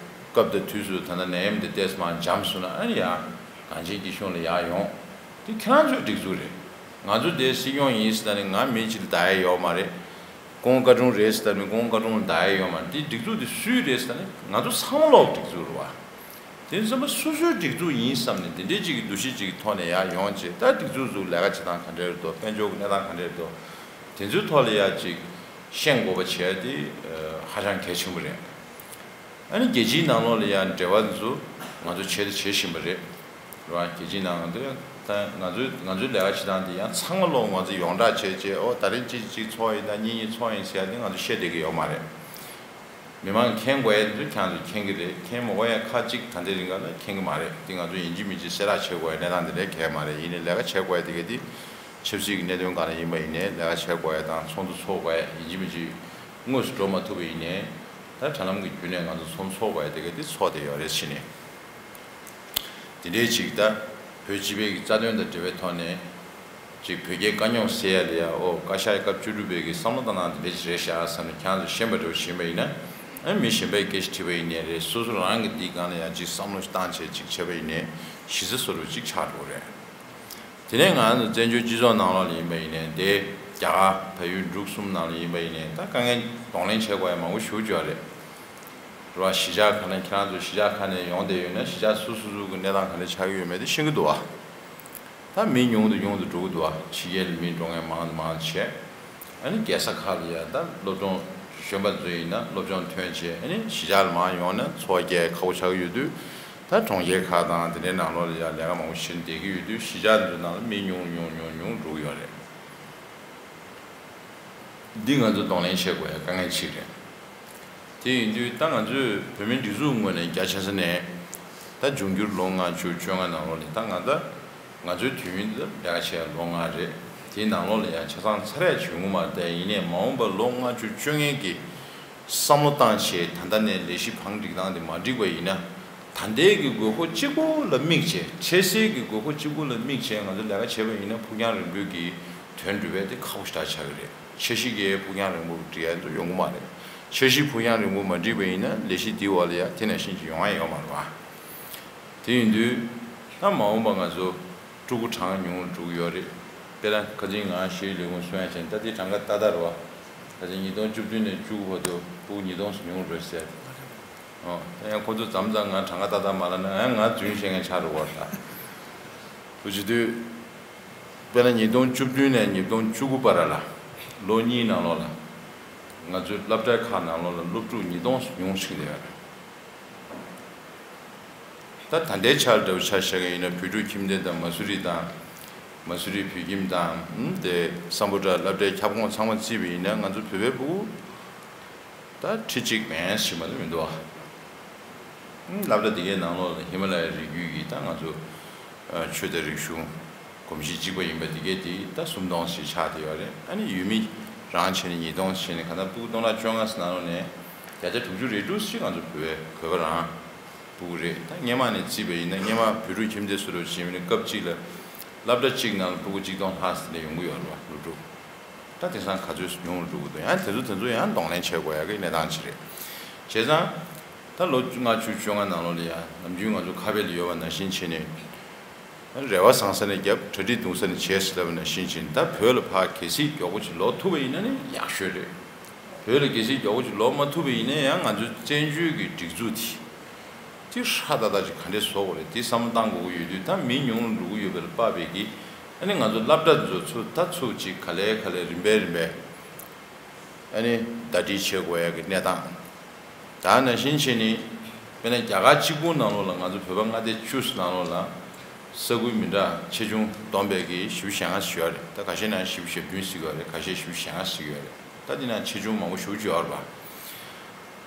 སྐབས་དང་དུས་སུ་ད་ལྟ་ནད་ཡམས་འདི་ཏོག་ཙམ་འཇམ་སོང་ན་ཨ་ནི་ཡང་གངས་ཅན་སྐྱིད་གཤོངས་ལ་ཡར་ཡོང་། དེ་ཁྱེད་རང་ཚོའི་སྒྲིག་འཛུགས་རེད། ང་ཚོ་འདིར་སྲིད་སྐྱོང་ཡིན་ཟེར་ད་ནི་ང་མི་གཅིག་ལ་བདག་ཡ་ཡོད་མ་རེད། ཁོང་བཀའ་དྲུང་རེད་ཟེར་ད་ནི་ཁོང་བཀའ་དྲུང་ལ་བདག་ཡ་ཡོད་མ་རེད། དེ་སྒྲིག་འཛུགས་དེ་སུའི་རེད་ཟེར་ད་ནི་ང་ཚོ་ཚང་མ་ལོག་སྒྲིག་འཛུགས་རེད་བ། དེ་ཚོ་སོ་སོའི་སྒྲིག་འཛུགས་ཡིན་བསམ་ནས་དེ་འདྲའི་ཅིག་གི་འདུ་ཤེས་ཅིག་གི་ཐོག་ནས་ཡར་ཡོང་བྱས་ད་སྒྲིག་འཛུགས་ཚོ་ལས་ཀ་བྱེད་སྟངས་ག་འདྲ་རེད་འདུག་དཔལ་འབྱོར་གྱི་གནས་སྟངས་ག་འདྲ་རེད་འདུག་དེ་ཚོའི་ཐོག་ལ་ཡར་ཅིག་ཤེས་དགོས་པ་བྱས་ཏེ་ཧ་ཅང་གལ་ཆེན་པོ་རེད། ཨ་ནི་རྒྱལ་སྤྱིའི་ནང་ལོགས་ལ་ཡང་འབྲེལ་བ་ཚོ་ང་ཚོ་བྱས་དང་བྱེད་བཞིན་པ་རེད། རེད་བ། རྒྱལ་སྤྱིའི་ནང་ང་ཚོ་ད་ང་ཚོའི་ང་ཚོའི་ལས་ཀ་བྱེད་སྟངས་དེ་ཡང་ཚང་མ་ལོག་ང་ཚོ་ཡོངས་གྲགས་བྱས་བྱས་ཨོ་ད་རིང་གཅིག་གཅིག་ཚོགས་ཡིན་ད་གཉིས་གཉིས་ཚོགས་ཡིན་ཟེར་ཡ་དེ་ང་ཚོ་བཤད་བསྡད་ཀྱི་ཡོད་མ་རེད། མི་མང་མཁྱེན་དགོས་ཡ་དེ་ཚོ་ཁྱེད་ཚོས་མཁྱེན་གྱི་རེད། མཁྱེན་མ་དགོས་ཡ་ཁག་གཅིག་ད་ལྟའི་རིང་ག་ལ་མཁྱེན་གྱི་མ་རེད། དེ་ང་ཚོ་ཡིན་གཅིག་མིན་གཅིག་གསལ་བསྒྲགས་བྱེད་དགོས་ཡ་གནས་སྟངས་དེ་འདྲ་གང་ཡང་མ་རེད། ཡིན་ནའི་ལས་ཀ་བྱེད་དགོས་ཡ་དེ་ག་དེ་ཆབ་སྲིད་ཀྱི་གནད་དོན་སྒང་ལ་ཡིན་པ་ཡིན་ནའི་ལས་ཀ་བྱེད་དགོས་ཡ་དང་ཚོགས་འདུ་ཚོགས་དགོས་ཡ་ཡིན་གཅིག་མིན་གཅིག་དངོས་སུ་འགྲོ་མ་ཐུབ་པ་ཡིན་ནའི་ད་དྲ་ལམ་གྱི་བརྒྱུད་ནས་ང་ཚོ་ཚོགས་འདུ་ཚོགས་དགོས་ཡ་དེ་ག་དེ་ཚོགས་བསྡད་ཡོད་རེད་ཕྱིན་ནས། དེ་འདྲའི་ཅིག་ད་བོད་སྤྱི་པའི་གི་རྩ་དོན་དང་འབྲེལ་བའི་ཐོག་ནས་ཅིག་བོད་རྒྱའི་དཀའ་རྙོག་སེལ་ཡ་ལ་ཡ་ཨོ་བཀའ་ཤག་སྐབས་བཅུ་དྲུག་པའི་གི་བསམ་བློ་བཏང་སྟངས་དེ་འདྲ་ཅིག་རེད་ཤག་བསམ་ནས་ཁྱེད་རང་ཚོ་ཤེས་པ་འདྲ་བོ་ཤེས་པ་ཡིན་ན། ཨ་མི་གཞན་པས་སྐད་ཆ་དྲིས་པ་ཡིན་ནའི་རེད། སོ་སོ་རང་གི་འདིའི་སྒང་ལ་ཡ་ཅིག་བསམ་བློ་ཞིག་བཏང་བྱས་ཅིག་བྱས་པ་ཡིན་ནའི་གཞི་རྩ་བཟོ་འདྲ་བོ་ཅིག་ཆགས་འགྲོ་གི་རེད། དེ་ནས་ང་ཚོ་བཙན་བྱོལ་སྤྱི་ཚོགས་ནང་ལོགས་ལ་ཡིན་པ་ཡིན་ནའི་དེ་རྒྱ་གར་བལ་ཡུལ་འབྲུག་གསུམ་ནང་ལ་ཡིན་པ་ཡིན་ནའི་ད་དཀའ་ངལ་གདོང་ལེན་བྱེད་དགོས་ཡ་མང་པོ་ཞེ་པོ་ཅིག་ཡོད་རེད། རེད་བ། གཞིས་ཆགས་ཁག་ནས་ཁྱེད་རང་ཚོ་གཞིས་ཆགས་ཁག་ནས་ཡོང་བསྡད་ཡོད་ན་གཞིས་ཆགས་སོ་སོ་སོ་གི་གནས་སྟངས་ག་འདྲ་ཆགས་ཀྱི་ཡོད་མེད་དེ་ཤེས་ཀྱི་འདུག་བ། ད་མི་ཉུང་དུ་ཉུང་དུ་འགྲོ་གི་འདུག་བ། ཕྱི་རྒྱལ་ལ་མི་འགྲོ་མཁན་མང་དུ་མང་དུ་བྱས། ཨ་ནི་རྒྱལ་ས་ཁག་ལ་ཡ་ད་སློབ་སྦྱོང་གཞོན་པ་ཚོ་ཡིན་ན་སློབ་སྦྱོང་ཐོན་བྱས་ཨ་ནི་གཞིས་ཆགས་ལ་མར་ཡོང་ན་འཚོ་བ་སྐྱེལ་ཁག་པོ་ཆགས་ཀྱི་ཡོད་དུས། ད་གྲོང་ཁྱེར་ཁག་དང་དེ་འདྲའི་ནང་ལོགས་ལ་ཡ་ལས་ཀ་མང་པོ་བྱེད་བསྡད་ཀྱི་ཡོད་དུས་གཞིས་ཆགས་འདི་ཚོ་ནང་ལ་མི་ཉུང་ཉུང་ཉུང་ཉུང་འགྲོ་གི་ཡོད་རེད། འདི་ང་ཚོ་གདོང་ལེན་བྱེད་དགོས་ཡ་དཀའ་ངལ་གཅིག་རེད། དེ་ཡིན་དུས་ད་ང་ཚོས་བོད་མིའི་སྒྲིག་འཛུགས་ངོས་ནས་རྒྱ་ཆེ་ས་ནས་ ད་འབྱུང་འགྱུར་ལོ་ལྔ་བཅུ་བཅོ་ལྔ་ནང་ལོགས་ལ་ད་ང་ད་ང་ཚོའི་དུས་ཡུན་དེ་ལས་ཀ་བྱས་ལོ་ལྔ་རེད། དེའི་ནང་ལོགས་ལ་ཡང་ཆ་ཚང་ཚར་ཡ་བྱུང་གི་མ་རེད། ད་ཡིན་ནའི་མ་འོངས་པ་ལོ་ལྔ་བཅུ་བཅོ་ལྔའི་གི་བསམ་བློ་བཏང་བྱས། ད་ལྟ་ནས་ལས་གཞི་བང་སྒྲིག་སྟངས་དེ་མ་འགྲིག་པ་ཡིན་ན། ད་ལྟའི་གི་དགོས་མཁོ་གཅིག་པོ་ལ་དམིགས་བྱས། འཕྲལ་སེལ་གྱི་དགོས་མཁོ་གཅིག་པོ་ལ་དམིགས་བྱས་ང་ཚོ་ལས་ཀ་བྱས་པ་ཡིན་ན་ཕུགས་རྒྱང་རིང་པོའི་གི་དོན་འགྲུབ་པ་དེ་ཁག་པོ་ཞེ་དྲག་ཆགས་ཀྱི་རེད། འཆར་གཞི་གི་ཕུགས་རྒྱང་རིང་པོ་འགྲིག་ཡ་ཚོ་ཡོང་གི་མ་རེད། འཆར་གཞི་ཕུགས་རྒྱང་རིང་པོ་མ་འགྲིག་པ་ཡིན་ན་ལས་གཞི་འདིའི་འོག་ལ་ཡ་དེ་ནང་བཞིན་གྱི་ཡོང་ཡ་ཡོད་མ་རེད་པ། དེ་ཡིན་དུས་ད་མ་འོངས་པ་ང་ཚོ་ཕྲུ་གུ་གྲངས་ཉུང་རུ་འགྲོ་གི་ཡོད་རེད། དཔེར་ན་ཁ་སང་ང་ཞེས་ལས་ཁུངས་གསུང་ཡ་བྱས་ད་དེ་གྲངས་ཀ་ཏག་ཏག་རེད་པ། ཁ་སང་ཉིས་སྟོང་བཅུ་བདུན་ནས་བཅུ་དགུ་བར་དུ་ཕྲུ་གུ་ཉིས་སྟོང་ཙམ་ཉུང་རུ་འགྲོ་ཟེར། ཨོ། ད་ཡང་ཁོ་ཚོ་མཚམས་མཚམས་ང་གྲངས་ཀ་ཏག་ཏག་མ་ལབ་ན་ཡང་ང་རྫུན་བཤད་མཁན་ཆགས་འགྲོ་གི་རེད་ད། འུ་ཅི་དུས། དཔེར་ན་ཉིས་སྟོང་བཅུ་བདུན་ནས་ཉིས་སྟོང་བཅུ་དགུ་བར་ལ་ལོ་གཉིས་ནང་ལོགས་ལ་ང་ཚོའི་སློབ་གྲྭའི་ཁག་ནང་ལོགས་ལ་སློབ་ཕྲུག་ཉིས་སྟོང་ཙམ་ཉུང་རུ་ཕྱིན་བསྡད་ཡོད་རེད། ད་ད་ལྟའི་ཆར་འདྲ་བོ་ཆ་བཞག་གི་ཡིན་ན་བོད་ཕྲུག་ཁྱིམ་སྡེ་དང་མ་སུ་རི་དང་། མ་སུ་རི་བོད་ཁྱིམ་དང་། ཨུམ། དེ་སམ་བྷོ་ཊ་སློབ་གྲྭའི་ཁྱབ་ཁོངས་ཚང་མ་བརྩིས་པ་ཡིན་ན་ང་ཚོ་བོད་པའི་ཕྲུ་གུ་ད་ཁྲི་གཅིག་མན་ཞིག་མ་གཏོགས་མི་འདུག་ཨ། ཨུམ། སློབ་གྲྭ་འདི་གའི་ནང་ལོགས་ལ་ཧི་མ་ལ་ཡའི་རི་རྒྱུད་ཀྱི་ད་ང་ཚོ་ཆོས་དང་རིག་གཞུང་གོམས་གཤིས་གཅིག་པ་ཡིན་པ་འདི་གའི་དེ་ད་སུམ་སྟོང་ཞིག་ཆགས་བསྡད་ཡོད་རེད། ཨ་ནི་ཡུལ་མི་རང་བྱས་ནས་ཉིས་སྟོང་ཞིག་བྱས་ནས་གང་ལྟར་ཕྲུ་གུ་སྟོང་ཕྲག་བཅོ་ལྔ་ཙམ་ནང་ལོགས་ནས་བརྒྱ་ཆ་དྲུག་ཅུ་རེ་དྲུག་ཅིག་ང་ཚོ་བོད་པའི་བོད་པ་རང་ཕྲུ་གུ་རེད། ད་སྔོན་མ་ནས་བརྩིས་པ་ཡིན་ན་སྔོན་མ་བོད་ཕྲུག་ཁྱིམ་སྡེ་སུ་རུ་བྱས་ནས་སྐབས་གཅིག་ལ་སློབ་གྲྭ་གཅིག་ནང་ལ་ཕྲུ་གུ་གཅིག་སྟོང་ལྷག་ཙམ་ནས་ཡོང་གི་ཡོད་རེད་བ། སློབ་ཕྲུག་ད་དེང་སང་ག་ཚོད་ཉུང་རུ་འགྲོ་གི་འདུག་ཡང་དེ་ཚོ་དེ་ཚོ་ཡང་གདོང་ལེན་བྱེད་དགོས་ཡ་གི་གནས་སྟངས་ཅིག་རེད། བྱས་ཙང་། ད་ལོ་ལྔ་བཅུ་བཅོ་ལྔ་ནང་ལོགས་ལ་ཡ་ནམ་རྒྱུན་ང་ཚོ་ཁ་དཔེ་ལ་ཡོད་པ་ནང་བཞིན་བྱས་ནས། རེ་བ་བཟང་ས་ནས་བརྒྱབ། གྲ་སྒྲིག་ཐུང་ས་ནས་བྱས་ཟེར་ལབ་པ་ནང་བཞིན་བྱས་ནས་ད་བོད་ལ་ཕར་གལ་སྲིད་མགྱོགས་པོ་ཅིག་ལོག་ཐུབ་པ་ཡིན་ན་ནི་ཡག་ཤོས་རེད། བོད་ལ་གལ་སྲིད་མགྱོགས་པོ་ཅིག་ལོག་མ་ཐུབ་པ་ཡིན་ན་ཡང་ང་ཚོའི་བཙན་བྱོལ་གྱི་སྒྲིག་འཛུགས་དེ། དེ་ཧྲ་ཏག་ཏག་ཅིག་ག་འདྲས་བཟོ་དགོས་རེད། དེ་བསམ་བློ་བཏང་དགོས་ཀྱི་ཡོད་དུས་ད་མི་ཉུང་རུ་འགྲོ་གི་ཡོད་པ་ལ་དཔག་པའི་གི། ཨ་ནི་ང་ཚོ་སློབ་གྲྭ་ཚོ་ཚུར་ད་ཚུར་ཅིག་ག་ལེ་ག་ལེ་རིམ་པས་རིམ་པས། ཨ་ནི་ཟླ་སྒྲིལ་བྱེད་དགོས་ཡ་གི་གནས་སྟངས། ད་ནང་བཞིན་བྱས་ནི། དཔེར་ན་རྒྱ་གར་གཅིག་པུ་ནང་ལོགས་ལ་ང་ཚོ་བོད་པ་མངའ་སྡེ་བཅུ་ནང་ལོགས་ལ། ས་ཁུལ་མི་འདྲ་ཆེ་ཆུང་བསྡོམས་པའི་གི་བཞི་བཅུ་ཞེ་ལྔ་ཞིག་ཡོད་རེད། ད་ཁ་ཤས་ནང་བཞི་བཅུ་ཞེ་བདུན་ཞིག་ཡོད་རེད། ཁ་ཤས་བཞི་བཅུ་ཞེ་ལྔ་ཞིག་ཡོད་རེད། ད་འདི་ནང་ཆེ་ཆུང་མང་པོ་ཞེ་པོ་ཅིག་ཡོད་རེད་པ།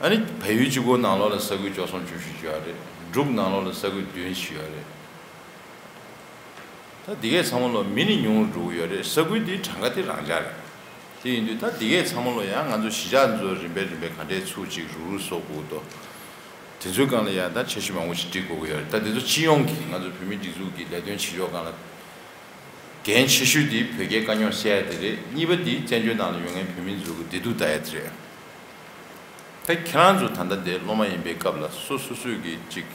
ཨ་ནི་བལ་ཡུལ་གཅིག་པོ་ནང་ལོགས་ལ་ས་ཁུལ་བཅུ་གསུམ་བཅུ་བཞི་ཅིག་ཡོད་རེད། འབྲུག་ནང་ལོགས་ལ་ས་ཁུལ་བདུན་ཞིག་ཡོད་རེད། ད་འདི་གས་ཚང་མ་ལོ་མི་ནི་ཉུང་རུ་འགྲོ་གི་ཡོད་རེད། ས་ཁུལ་འདིའི་གྲངས་ཀ་དེ་རང་འཇགས་རེད། དེ་ཡིན་དུས་ད་འདི་གས་ཚང་མ་ལོ་ཡང་ང་ཚོ་གཞིས་ཆགས་འཛུགས་རིམ་པས་རིམ་པས་ག་འདྲས་ཚུགས་ཅིག་རུག་རུག་བཟོ་དགོས་འདུག་དེ་ཚོའི་སྒང་ལ་ཡང་ད་འཆར་གཞི་མང་པོ་ཞིག་སྒྲིག་དགོས་ཀྱི་ཡོད་རེད། ད་འདི་ཚོ་སྤྱི་ཡོངས་ཀྱི་ང་ཚོ་བོད་མིའི་སྒྲིག་འཛུགས་ཀྱི་ལས་དོན་བྱེད་ཕྱོགས་སྒང་ལ་འགན་ཆེ་ཤོས་འདི་བོད་རྒྱའི་དཀའ་རྙོག་སེལ་ཡ་དེ་རེད། གཉིས་པ་འདི་བཙན་བྱོལ་ནང་ལ་ཡོད་མཁན་བོད་མི་ཚོ་གི་བདེ་སྡུག་ལྟ་ཡ་དེ་རེད། ད་ཁྱེད་རང་ཚོ་ད་ལྟ་འདིར་སློབ་མ་ཡིན་པའི་སྐབས་ལ་སོ་སོ་སོས་ཀྱི་ཅིག་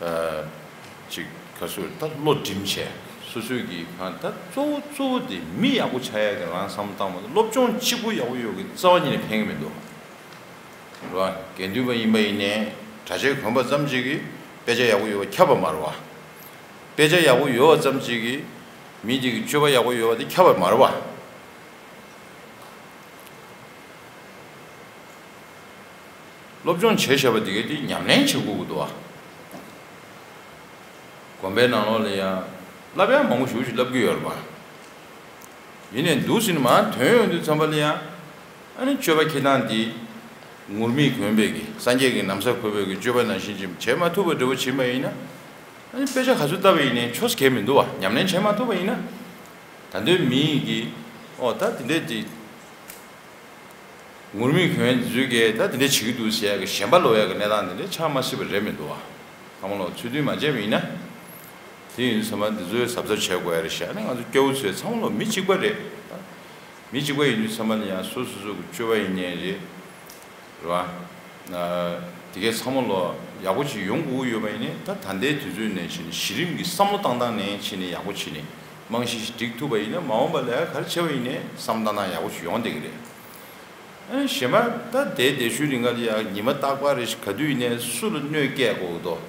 ཨ། ཅིག་ག་ཚོད་ད་བློ་སྒྲིམ་བྱས་སོ་སོས་ཀྱི་གང་ད་གཙོ་བོ་གཙོ་བོ་དེ་མི་ཡག་པོ་ཆགས་ཡ་གི་རང་བསམ་བློ་བཏང་མ་གཏོགས་སློབ་སྦྱོང་གཅིག་པུ་ཡག་པོ་ཡོད་ཀྱི་རྩ་བ་ཉིད་ནས་ཕན་གྱི་མི་འདུག་རེད་བ། དགེ་འདུན་པ་ཡིན་པ་ཡིན་ནའི་གྲྭ་ཆས་གོན་པ་ཙམ་ཅིག་གིས་དཔེ་ཆ་ཡག་པོ་ཡོད་པ་ཁྱབ་པ་མ་རེད་བ། དཔེ་ཆ་ཡག་པོ་ཡོད་པ་ཙམ་ཅིག་གིས་མི་དེ་གི་སྤྱོད་པ་ཡག་པོ་ཡོད་པ་དེ་ཁྱབ་པ་མ་རེད་བ། སློབ་སྦྱོང་བྱས་བཞག་པ་དེ་གའི་དེ་ཉམས་ལེན་བྱེད་དགོས་ཀྱི་འདུག་བ། དགོན་པའི་ནང་ལོགས་ལ་ཡང་བསླབ་ཡག་མང་པོ་ཞེ་པོ་ཞིག་བསླབ་ཀྱི་ཡོད་རེད་པ། ཡིན་ནའི་འདུག་ཟིན་མར་ཐོན་ཡོང་དུས་ཙམ་པ་ལ་ཡང་ཨ་ནི་སྤྱོད་པ་འཁྱེར་སྟངས་འདི་ངུར་སྨྲིག་གོན་པའི་གི་སངས་རྒྱས་ཀྱི་ན་བཟའ་གོན་པའི་གི་སྤྱོད་པ་ནང་བཞིན་ཅིག་བྱེད་མ་ཐུབ་པ་འདྲ་པོ་བྱེད་པ་ཡིན་ན། ཨ་ནི་དཔེ་ཆ་ག་ཚོད་ལྟ་བ་ཡིན་ནའི་ཆོ་གས་མི་འདུག་བ། ཉམས་ལེན་བྱེད་མ་ཐུབ་པ་ཡིན་ན། ད་དུང་མི་ཡིན་གི་ཨོ་ད་དེ་འདྲས་དེ། ངུར་སྨྲིག་གོན་ཚོས་ཀྱིས་ད་དེ་འདྲ་བྱེད་ཀྱི་འདུག་ཟེར་ཡག་གི་ཞེན་པ་ལོག་ཡག་གི་གནས་སྟངས་དེ་འདྲ་ཆགས་མ་སྲིད་པ་རེད་མི་འདུག་བ། ཚང་མ་ལོག་ཚུལ་མཐུན་མ་བྱས་པ་ཡིན་ན། དེ་ཡིན་དུས་ཚང་མ་འདི་ཚོའི་གཟབ་གཟབ་བྱེད་དགོས་ཡ་རེད་ཤག་ཨ་ནི་ང་ཚོ་སྐྱ་བོ་ཚོས་ཚང་མ་ལོག་མི་གཅིག་པ་རེད། མི་གཅིག་པ་ཡིན་དུས་ཚང་མ་ལ་ཡང་སོ་སོ་སོ་གི་སྤྱོད་པ་ཡིན་ནའི་རེད། རེད་བ། དེ་གས་ཚང་མ་ལོག་ཡག་པོ་ཅིག་ཡོང་དགོས་ཀྱི་ཡོད་པ་ཡིན་ནའི་ད་ད་ལྟའི་དུས་ཚོད་ནས་བྱས་ནས་གཞི་རིམ་གྱི་བསམ་བློ་བཏང་སྟངས་ནས་བྱས་ནས་ཡག་པོ་བྱས་ནས་རྨང་གཞི་ཞིག་སྒྲིག་ཐུབ་པ་ཡིན་ན་མ་འོངས་པ་ལ་ག་རེ་བྱས་པ་ཡིན་ནའི་བསམ་བློ་བཏང་སྟངས་ཡག་པོ་ཞིག་ཡོང་བསྡད་ཀྱི་རེད། ཨ་ནི་གཞན་པ་ད་དེ་དེ་ཤུལ་རིང་ག་ལ་ཡ་ཉི་མ་རྟག་པར་རེ་ཞིག་ག་དུས་ཡིན་ནའི་སུ་ལ་གནོད་སྐྱེལ་དགོས་འདུག་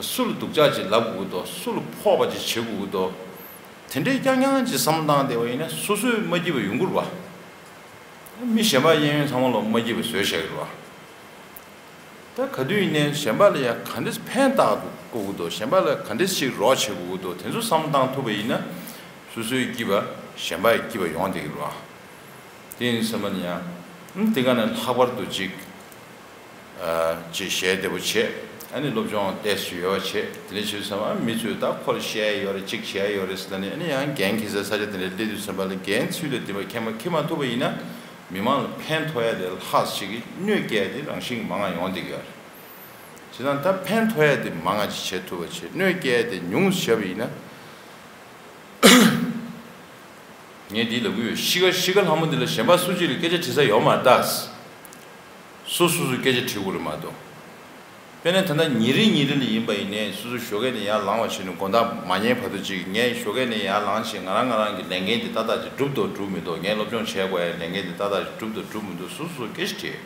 སུ་ལ་སྡུག་ཅག་ཅིག་ལབ་དགོས་འདུག་སུ་ལ་ཕོག་པ་ཅིག་བྱེད་དགོས་འདུག་དེ་འདྲའི་རྐྱང་རྐྱང་ཅིག་བསམ་བློ་བཏང་བསྡད་པ་ཡིན་ན་སོ་སོས་མ་སྐྱིད་པ་ཡོང་གི་རེད་བ། མི་གཞན་པ་གཡས་གཡོན་ཚང་མ་ལ་མ་སྐྱིད་པ་བཟོས་བཞག་གི་རེད་བ། ད་ག་དུས་ཡིན་ནའི་གཞན་པ་ལ་ཡང་ག་འདྲས་ཕན་བཏགས་དགོས་ཀྱི་འདུག་གཞན་པ་ལ་ག་འདྲས་ཞིག་རོགས་བྱེད་དགོས་ཀྱི་འདུག་དེ་ཚོ་བསམ་བློ་བཏང་ཐུབ་པ་ཡིན་ན། སོ་སོའི་སྐྱིད་པ་གཞན་པ་ཡི་སྐྱིད་པ་ཡོང་བསྡད་ཀྱི་རེད་བ། དེ་ཡིན་ཙམ་པ་ནི་ཡང་། ཨ་དེ་ག་ནས་ལྷག་པར་དུ་ཅིག་ཨ་ཅིག་ཞལ་བདེ་པོ་བྱས། ཨ་ནི་སློབ་སྦྱོང་ཏོག་ཙམ་ཡོད་པ་བྱས། དེ་འདྲ་བྱས་ཙང་མི་ཚོས་ད་ཁོ་ལ་བཤད་ཡ་ཡོད་རེད། གཅིག་བྱས་ཡ་ཡོད་རེད་ཟེར་ནས། ཨ་ནི་ཡང་འགན་འཁྱེར་སའི་ས་ཆ་དེ་འདྲ་སླེབས་དུས་ཙམ་པ་ལ། འགན་ཚུལ་དུ་དེ་མ་འཁྱེར་མ་འཁྱེར་མ་ཐུབ་པ་ཡིན་ན། མི་མང་ལ་ཕན་ཐོགས་ཡ་དེ་ལྷག་ཅིག་གི་གནོད་སྐྱེལ་ཡ་དེ་རང་བཞིན་གྱིས་མང་ང་ཡོང་བསྡད་ཀྱི་ཡོད་རེད། བྱས་ཙང་ད་ཕན་ཐོགས་ཡ་དེ་མང་ང་ཅིག་བྱེད་ཐུབ་པ་བྱས། གནོད་སྐྱེལ་ཡ་དེ་ཉུང་ཙམ་བྱས་པ་ཡིན་ན། ངས་འདི་ལབ་ཀྱི་ཡོད། གཤིས་ཀ་གཤིས་ཀ་ལྷ་མོ་འདི་ལ་གཞན་པ་སུ་གཅིག་ལ་སྐད་ཆ་དྲི་ས་ཡོད་མ་རེད་ད། སོ་སོ་སོས་སྐད་ཆ་དྲི་དགོས་རེད་མ་གཏོགས། དཔེར་ན་ད་ལྟ་ཉིན་རེ་ཉིན་རེ་ལ་ཡིན་པ་ཡིན་ནའི། སོ་སོ་ཞོགས་ཀས་ནས་ཡར་ལངས་པ་བྱས་ནས་དགོང་དག་མ་ཉལ་བར་དུ་ཅིག་ངས་ཞོགས་ཀས་ནས་ཡར་ལངས་བྱས་ང་རང་ང་རང་གི་ལས་འགན་དེ་ཏག་ཏག་ཅིག་སྒྲུབ་དང་སྒྲུབ་མི་འདུག་ངས་སློབ་སྦྱོང་བྱེད་དགོས་ཡ་ལས་འགན་དེ་ཏག་ཏག་ཅིག་སྒྲུབ་དང་སྒྲུབ་མི་འདུག་སོ་སོ་སོས་སྐད་ཆ་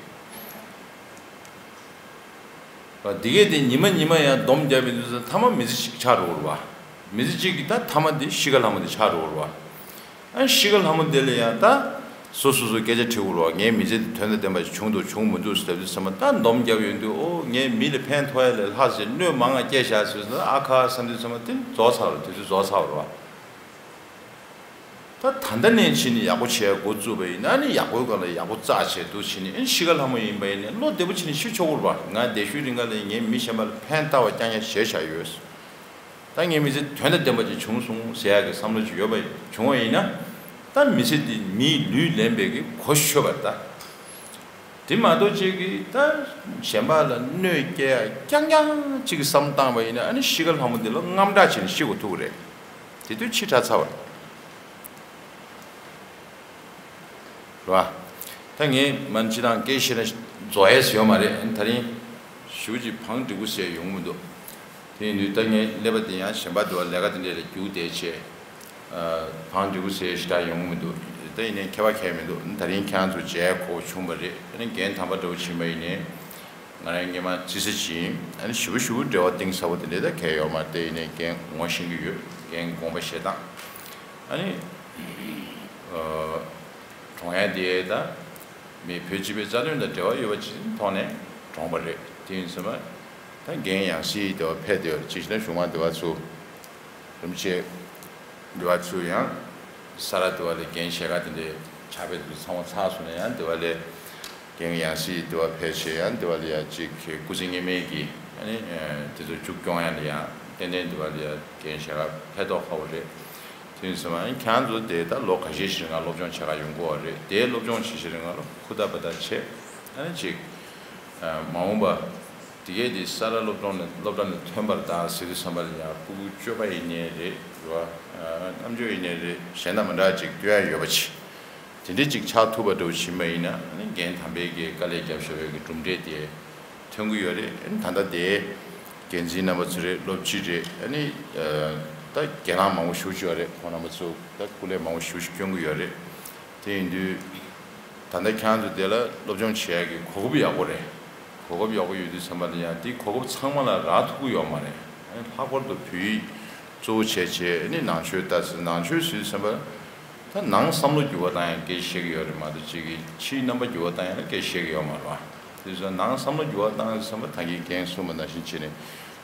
དྲིས། འདི་གས་དེ་ཉི་མ་ཉི་མ་ཡང་སྡོམ་བརྒྱབ་པའི་དུས་སུ་མཐའ་མ་མི་ཚེ་གཅིག་ཆགས་འགྲོ་གི་རེད་པ། མི་ཚེ་གཅིག་གི་ད་མཐའ་མ་དེ་གཤིས་ཀ་ལྷ་མོ་དེ་ཆགས་འགྲོ་གི་རེད་པ། ཨ་གཤིས་ཀ་ལྷ་མོ་དེ་ལ་ཡང་ད་སོ་སོ་སོས་སྐད་ཆ་དྲི་དགོས་རེད་པ། ངའི་མི་ཚེ་འདི་དོན་དང་ལྡན་པ་ཞིག་བྱུང་འདུག་བྱུང་མི་འདུག་ཟེར་དུས་ཙམ་པ། ད་སྡོམ་བརྒྱབ་ཡོང་དུས། ཨོ་ངས་མི་ལ་ཕན་ཐོགས་ཡ་ལས་ལྷག་ཅིག་གནོད་མང་ང་སྐྱེལ་བཞག་ཟེར་དུས། ཨ་ཁ་བསམ་དུས་ཙམ་པ་དེ་རྫོགས་ཚར་བ་རེད། དུས་ཚོད་རྫོགས་ཚར་བ་རེད་པ། ད་ད་ལྟ་ནས་ཕྱིན་ནས་ཡག་པོ་བྱས་འགོ་བཙུགས་པ་ཡིན་ན་ནི། ཡག་པོའི་སྒང་ལ་ཡག་པོ་རྩ་ཆེ་འདུག་བྱས་ནས། ཨ་གཤིས་ཀ་ལྷ་མོ་ཡིན་པ་ཡིན་ནའི་བློ་བདེ་པོ་བྱས་ནས་ཤི་ཆོག་གི་རེད་པ། ང་བསྡད་ཤུལ་རིང་ག་ལ་ངས་མི་གཞན་པ་ལ་ཕན་བཏགས་པ་རྐྱང་རྐྱང་བྱས་བཞག་ཡོད། ད་ངའི་མི་ཚེ་དོན་དང་ལྡན་པ་ཅིག་བྱུང་སོང་ཟེར་ཡག་གི་བསམ་བློ་ཅིག་ཡོད་པ་བྱུང་བ་ཡིན་ན། ད་མི་ཚེ་འདི་མིའི་ལུས་ལེན་པའི་གི་གོ་ཆོད་པ་རེད་ད། དེ་མ་གཏོགས་ཅིག་གིས་ད་གཞན་པ་ལ་གནོད་སྐྱེལ་ཡ་རྐྱང་རྐྱང་ཅིག་གི་བསམ་བློ་བཏང་བ་ཡིན་ན། ཨ་ནི་གཤིས་ཀ་ལྷ་མོ་འདི་ལ་དངངས་སྐྲག་བྱས་ནས་ཤི་དགོས་ཐུག་གི་རེད། དེ་དུས་ཕྱི་དྲགས་ཚར་བ་རེད་པ། ད་ངས་མ་ཎི་སྤྱིར་བཏང་སྐད་བཤད་ན་རྫོགས་ཡས་ཡོད་མ་རེད། ད་རིང་ཞེ་པོ་ཅིག་བང་སྒྲིག་པོ་ཟེར་ཡོང་མི་འདུག་དེ་ཡིན་དུས་ད་ངས་སླེབས་པ་དེ་ཡང་གཞན་པ་དེ་པར་ལས་ཀ་དེ་འདྲ་ལ་རྒྱུགས་བསྡད་བྱས། ཨ་བང་སྒྲིག་པོ་ཟེར་ཞེ་དྲག་ཡོང་མི་འདུག་ད་ཡིན་ནའི་ཁྱད་པར་གང་ཡང་མི་འདུག་ད་རིང་ཁྱེད་རང་ཚོ་མཇལ་དགོས་བྱུང་བ་རེད། ཨ་ནི་རྒན་དམ་པ་འདྲ་བོ་ཕྱིན་པ་ཡིན་ནའི། ང་རང་སྔོན་མ་རྩིས་ས་ཅིག་ཡིན། ཨ་ནི་ཞེ་པོ་ཞེ་པོ་འབྲེལ་བ་གཏིང་ཟབ་པོ་དེ་འདྲ་ད་གང་ཡང་ཡོད་མ་རེད། དེ་ཡིན་ནའི་རྒན་ངོ་ཤེས་ཀྱི་ཡོད། རྒན་དགོངས་པ་བཞེས་སྟངས། ཨ་ནི་ཨ་གྲོངས་ཡ་དེ་ད་མི་བོད་སྤྱི་པའི་རྩ་དོན་དང་འབྲེལ་བ་ཡོད་པ་ཅིག་ཐོག་ནས་གྲོངས་པ་རེད། དེ་ཡིན་ཙང་མ་ད་རྒན་ཡང་སྲིད་དེ་པར་ཕེབས་བསྡད་ཡོད་རེད། ཅིག་བྱས་ན་གཞུག་མ་དེ་པར་ཚུར་རིན་པོ་ཆེ་འདི་པར་ཚུར་ཡང་ས་རཱ་འདི་པ་ལ་རྒན་ཞལ་དཀར་དེ་འདྲའི་ཕྱག་དཔེ་དེ་ཚང་མ་ཚར་སོང་ན། ཡང་འདི་པ་ལ་རྒན་ཡང་སྲིད་འདི་པར་ཕེབས་བྱས། ཡང་འདི་པ་ལ་ཡང་ཅིག་སྐུ་ཚེ་སྔོན་མའི་གི་ཨ་ནི་དེ་ཚོ་མཇུག་སྐྱོང་ཡ་ལ་ཡང་ཏན་ཏན་འདི་པ་ལ་ཡང་རྒན་ཞལ་དཀར་ཕེབས་མདོག་ཁ་པོ་རེད། དེ་ཡིན་ཙང་མ་ཁྱེད་རང་ཚོ་དེ་ད་ལོ་ཁ་ཤས་ཤིག་རིང་ལ་སློབ་སྦྱོང་བྱེད་ག་ཡོང་གི་ཡོད་རེད། དེ་སློབ་སྦྱོང་བྱེད་བྱེད་རིང་ལ་ཧུར་ཐག་འབད་ཐག་བྱས། ཨ་ནི་ཅིག་མ་འོངས་པ། དེ་གས་དེ་ས་རཱ་སློབ་གྲྭ་ནས་སློབ་གྲྭ་ནས་ཐོན་པ་དང་ཟེར་དུས་ཙམ་པ་ལ་ཡང་ཕྲུ་གུ་སྐྱོ་པོ་ཡིན་ནའི་རེད། རེད་པ། རྣམ་འགྱུར་ཡིན་ནའི་རེད། གཞན་དང་མི་འདྲ་ཅིག་སྟོན་ཡ་ཡོད་པ་ཅིག་དེ་འདྲས་ཅིག་ཆགས་ཐུབ་པ་འདྲ་བོ་ཕྱིན་པ་ཡིན་ན། ཨ་ནི་རྒན་དམ་པའི་གི་དཀའ་ལས་བརྒྱབ་བཞག་པའི་གི་གྲུབ་འབྲས་དེ་ཐོན་གྱི་ཡོད་རེད། ཨ་ནི་ད་ལྟ་དེ་འགན་འཛིན་རྣམ་པ་ཚོ་རེད། སློབ་སྤྱི་རེད། ཨ་ནི་ད་རྒན་ལགས་མང་པོ་ཞེ་པོ་ཅིག་ཡོད་རེད། ཁོང་རྣམ་པ་ཚོ་ད་སྐུ་ལས་མང་པོ་ཞེ་པོ་ཅིག་བསྐྱོན་གྱི་ཡོད་རེད། དེ་ཡིན་དུས་ད་ལྟ་ཁྱེད་རང་ཚོ་དེ་ལ་སློབ་སྦྱོང་བྱེད་ཡག་གི་གོ་སྐབས་ཡག་པོ་རེད། གོ་སྐབས་ཡག་པོ་ཡོད་དུས་ཙམ་པ་ལ་ཡང་དེ་གོ་སྐབས་ཚང་མ་ལ་རག་ཐུབ་ཀྱི་ཡོད་མ་རེད། ཨ་ནི་ལྷག་པར་དུ་བོད་ཡིག་གཙོ་བོ་བྱས་བྱས། ཨ་ནི་ནང་ཆོས་ལྟ་ཚུལ། ནང་ཆོས་ཟེར་དུས་ཙམ་པ་ད་ནང་བསམ་བློ་འགྱུར་བ་བཏང་ཡག་སྐད་ཆ་བཤད་ཀྱི་ཡོད་རེད་མ་གཏོགས། ཅིག་གིས་ཕྱིའི་རྣམ་པ་འགྱུར་བ་བཏང་ཡག་ལ་སྐད་ཆ་བཤད་ཀྱི་ཡོད་མ་རེད་པ། དེ་ཚོ་ནང་བསམ་བློ་འགྱུར་བ་བཏང་ཡག་ཙམ་པ་ད་གིན་རྒན་གསུངས་པ་ནང་བཞིན་བྱས་ནས།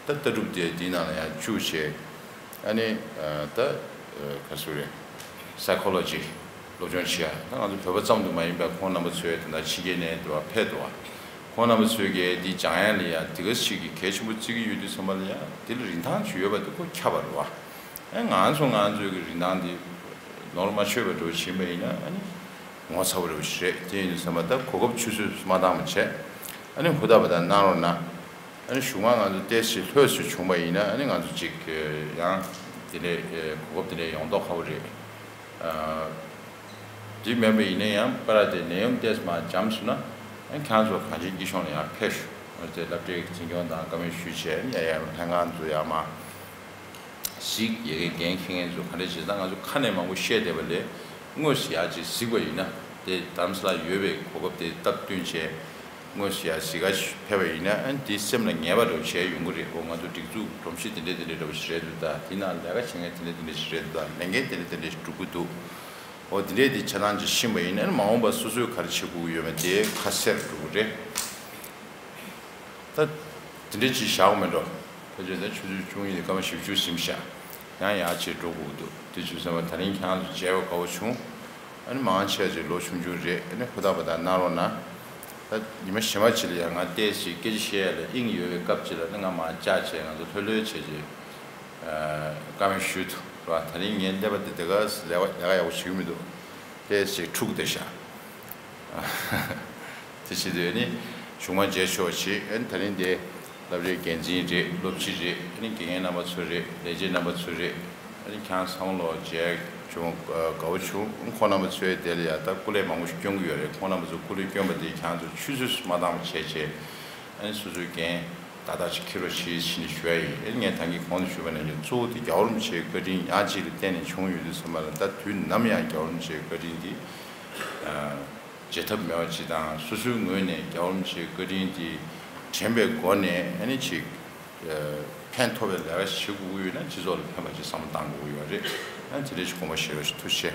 ད་ལྟ་གྲུབ་དེ་དེའི་ནང་ལ་ཡང་བཅུག་བྱས། ཨ་ནི་ཨ་ད་ཨ་ག་ཟེར་རེད། སའི་ཁོ་ལོ་ཇི་སློབ་སྦྱོང་བྱེད་ཡ། ད་ང་ཚོ་བོད་པ་ཙམ་དུ་མ་ཡིན་པར་ཁོང་རྣམ་པ་ཚོས་ད་ལྟ་ཕྱི་རྒྱལ་ནས་འདི་པར་ཕེབས་འདུག་པ། ཁོང་རྣམ་པ་ཚོས་ཀྱིས་འདི་སྦྱང་ཡ་ལ་ཡ་དེ་ག་ཞིག་གི་གལ་ཆེན་པོ་བརྩི་གི་ཡོད་དུས་ཙམ་པ་ལ་ཡ། དེ་ལ་རིན་ཐང་ཅིག་ཡོད་པ་དེ་ཁོ་ཁྱབ་པ་རེད་པ། ཨ་ང་ཚོ་ང་ཚོའི་གི་རིན་ཐང་འདི་ནོར་མ་ཆོད་པ་འདྲ་བོ་ཕྱིན་པ་ཡིན་ན། ཨ་ནི་ངོ་ཚ་པོ་འདྲ་བོ་ཞིག་རེད། དེ་ཡིན་དུས་ཙམ་པ་ད་གོ་སྐབས་ཆུད་ཟོས་མ་བཏང་བ་བྱས། ཨ་ནི་ཧུར་ཐག་པ་ད་གནང་རོགས་གནང་། ཨ་ནི་གཞུག་མ་ང་ཚོ་ཏོག་ཙམ་ལྷོད་ཙམ་བྱུང་པ་ཡིན་ན། ཨ་ནི་ང་ཚོ་ཅིག་ཡང་དེ་འདྲའི་གོ་སྐབས་དེ་འདྲའི་ཡོང་མདོག་ཁ་པོ་རེད། ཨ་དེ་མིན་པ་ཡིན་ན་ཡང་པར་དེ་ནད་ཡམས་ཏོག་ཙམ་མར་འཇམ་སོང་ན། ཨ་ནི་ཁྱེད་རང་ཚོ་གངས་ཅན་སྐྱིད་གཤོངས་ལ་ཡར་ཕེབས་ཤོག་ཨ་ནི་དེ་སློབ་གྲྭའི་འཛིན་སྐྱོང་དང་བཀའ་མོལ་ཞུས་བྱས། ཨ་ནི་ཡར་ཡར་ལྷན་ཁང་ཚོ་ཡར་མར་གཟིགས། ཡ་གི་འགན་འཁྱེར་མཁན་ཚོ་ག་འདྲ་བྱས། ད་ང་ཚོ་ཁ་ནས་མང་པོ་བཤད་བསྡད་པ་ལས་དངོས་སུ་ཡར་ཅིག་གཟིགས་པ་ཡིན་ན། དེ་རྡ་རམ་ས་ལར་ཡོད་པའི་གོ་སྐབས་དེ་སྟབས་བསྟུན་བྱས། དངོས་སུ་ཡར་གཟིགས་ག་ཕེབས་པ་ཡིན་ན། ཨ་ནི་དེ་སེམས་ལ་ངེས་པ་འདྲ་བོ་བྱས་ཡོང་གི་རེད། འོ་ང་ཚོ་སྒྲིག་འཛུགས་སྒྲོམ་གཞི་དེ་འདྲ་དེ་འདྲ་འདྲ་བོ་ཞིག་རེད་འདུག་ད་དེ་ནང་ལས་ཀ་བྱེད་མཁན་དེ་འདྲ་དེ་འདྲ་ཞིག་རེད་འདུག་ད་ལས་འགན་དེ་འདྲ་དེ་འདྲ་ཞིག་སྒྲུབ་ཀྱི་འདུག་འོ་དེ་འདྲས་དེ་ཆ་ཚང་ཅིག་ཤེས་པ་ཡིན་ན། ཨ་ནི་མ་འོངས་པ་སོ་སོས་ག་རེ་བྱེད་དགོས་ཀྱི་ཡོད་མེད་དེ་ཁ་གསལ་རུ་འགྲོ་གི་རེད། ད་དེ་འདྲས་ཅིག་བཞག་དགོས་མེད་འགྲོ། ཕལ་ཆེར་ད་ཆུ་ཚོད་བཅུ་གཉིས་དང་སྐར་མ་བཞི་བཅུ་ཟིན་བཞག་ཡང་ཡར་ཅིག་འགྲོ་དགོས་ཀྱི་འདུག་དེ་བྱས་ཙང་མ་ད་རིང་ཁྱེད་རང་ཚོ་མཇལ་བ་དགའ་བོ་བྱུང་། ཨ་ནི་མང་ཆེ་ཅིག་ལོ་ཆུང་ཆུང་རེད། ཨ་ནི་ཧུར་ཐག་པ་ད་གནང་རོགས་གནང་། ད་ཉི་མ་གཞན་པ་ཅིག་ལ་ཡང་ང་ཏོག་ཙམ་སྐད་ཆ་བཤད་ཡ་ལ་དབྱིངས་ཡོད་པའི་སྐབས་ཅིག་ལ་ནི་ང་མར་བཅར་བྱས་ང་ཚོ་ལྷོད་ལྷོད་བྱས་བྱས་བཀའ་མོལ་ཞུས་འདུག་ར། ད་རིང་ངའི་སླེབས་པ་འདི་དེ་ག་ལས་ཀ་ལས་ཀ་ཡག་པོ་བྱེད་ཀྱི་མི་འདུག་ཏོག་ཙམ་འཁྲུག་བསྡད་ཤག་དེ་བྱེད་དུས་ནི་གཞུག་མ་མཇལ་ཆོག་ཅིག་ཨ་ནི་ད་རིང་དེ་སློབ་གྲྭའི་འགན་འཛིན་རེད། སློབ་སྤྱི་རེད། ཨ་ནི་དགེ་རྒན་རྣམ་པ་ཚོ་རེད། ལས་བྱེད་རྣམ་པ་ཚོ་རེད། ཨ་ནི་ཁྱེད་ཚང་ལོ་མཇལ་བྱུང་། དགའ་བོ་བྱུང་། ཁོང་རྣམ་པ་ཚོའི་དེ་ལ་ཡ་ད་སྐུ་ལས་མང་པོ་ཞིག་སྐྱོན་གྱི་ཡོད་རེད། ཁོང་རྣམ་པ་ཚོ་སྐུ་ལས་སྐྱོན་པ་དེ་ཁྱེད་ཚོ་ཆུད་ཟོས་སུ་མ་བཏང་བ་བྱས་བྱས། ཨ་ནི་སོ་སོའི་འགན་ཏག་ཏག་ཅིག་འཁྱེར་རོགས་ཞེས་ཞུ་ཡ་ཡིན། ཨ་ནི་ངས་ད་གིན་གོང་དུ་ཞུས་པ་ནང་བཞིན་གཙོ་བོ་དེ་རྒྱལ་བ་རིན་པོ་ཆེའི་བཀའ་དྲིན་ཡང་ཅིག་ལ་བརྟེན་ནས་བྱུང་ཡོད་དུས་ཙམ་པ་ལ། ད་དུས་ནམ་ཡང་རྒྱལ་བ་རིན་པོ་ཆེའི་བཀའ་དྲིན་འདི་བརྗེད་ཐབས་མེད་པ་ཅིག་དང་། སོ་སོའི་ངོས་ནས་རྒྱལ་བ་རིན་པོ་ཆེའི་བཀའ་དྲིན་འདི་དྲན་པའི་སྒོ་ནས་ཨ་ནི་ཅིག་ཕན་ཐོགས་པའི་ལས་ཀ་ཞིག་བྱེད་དགོས་ཀྱི་ཡོད་ན་སྤྱི་ཚོགས་ལ་ཕན་པ་ཅིག་བསམ་བློ་བཏང་དགོས་ཀྱི་ཡོད་རེད། ཨ་ནི་དེ་འདྲ་ཞིག་དགོངས་པ་བཞེས་རོགས་ཞེས། ཐུགས་རྗེ་ཆེ།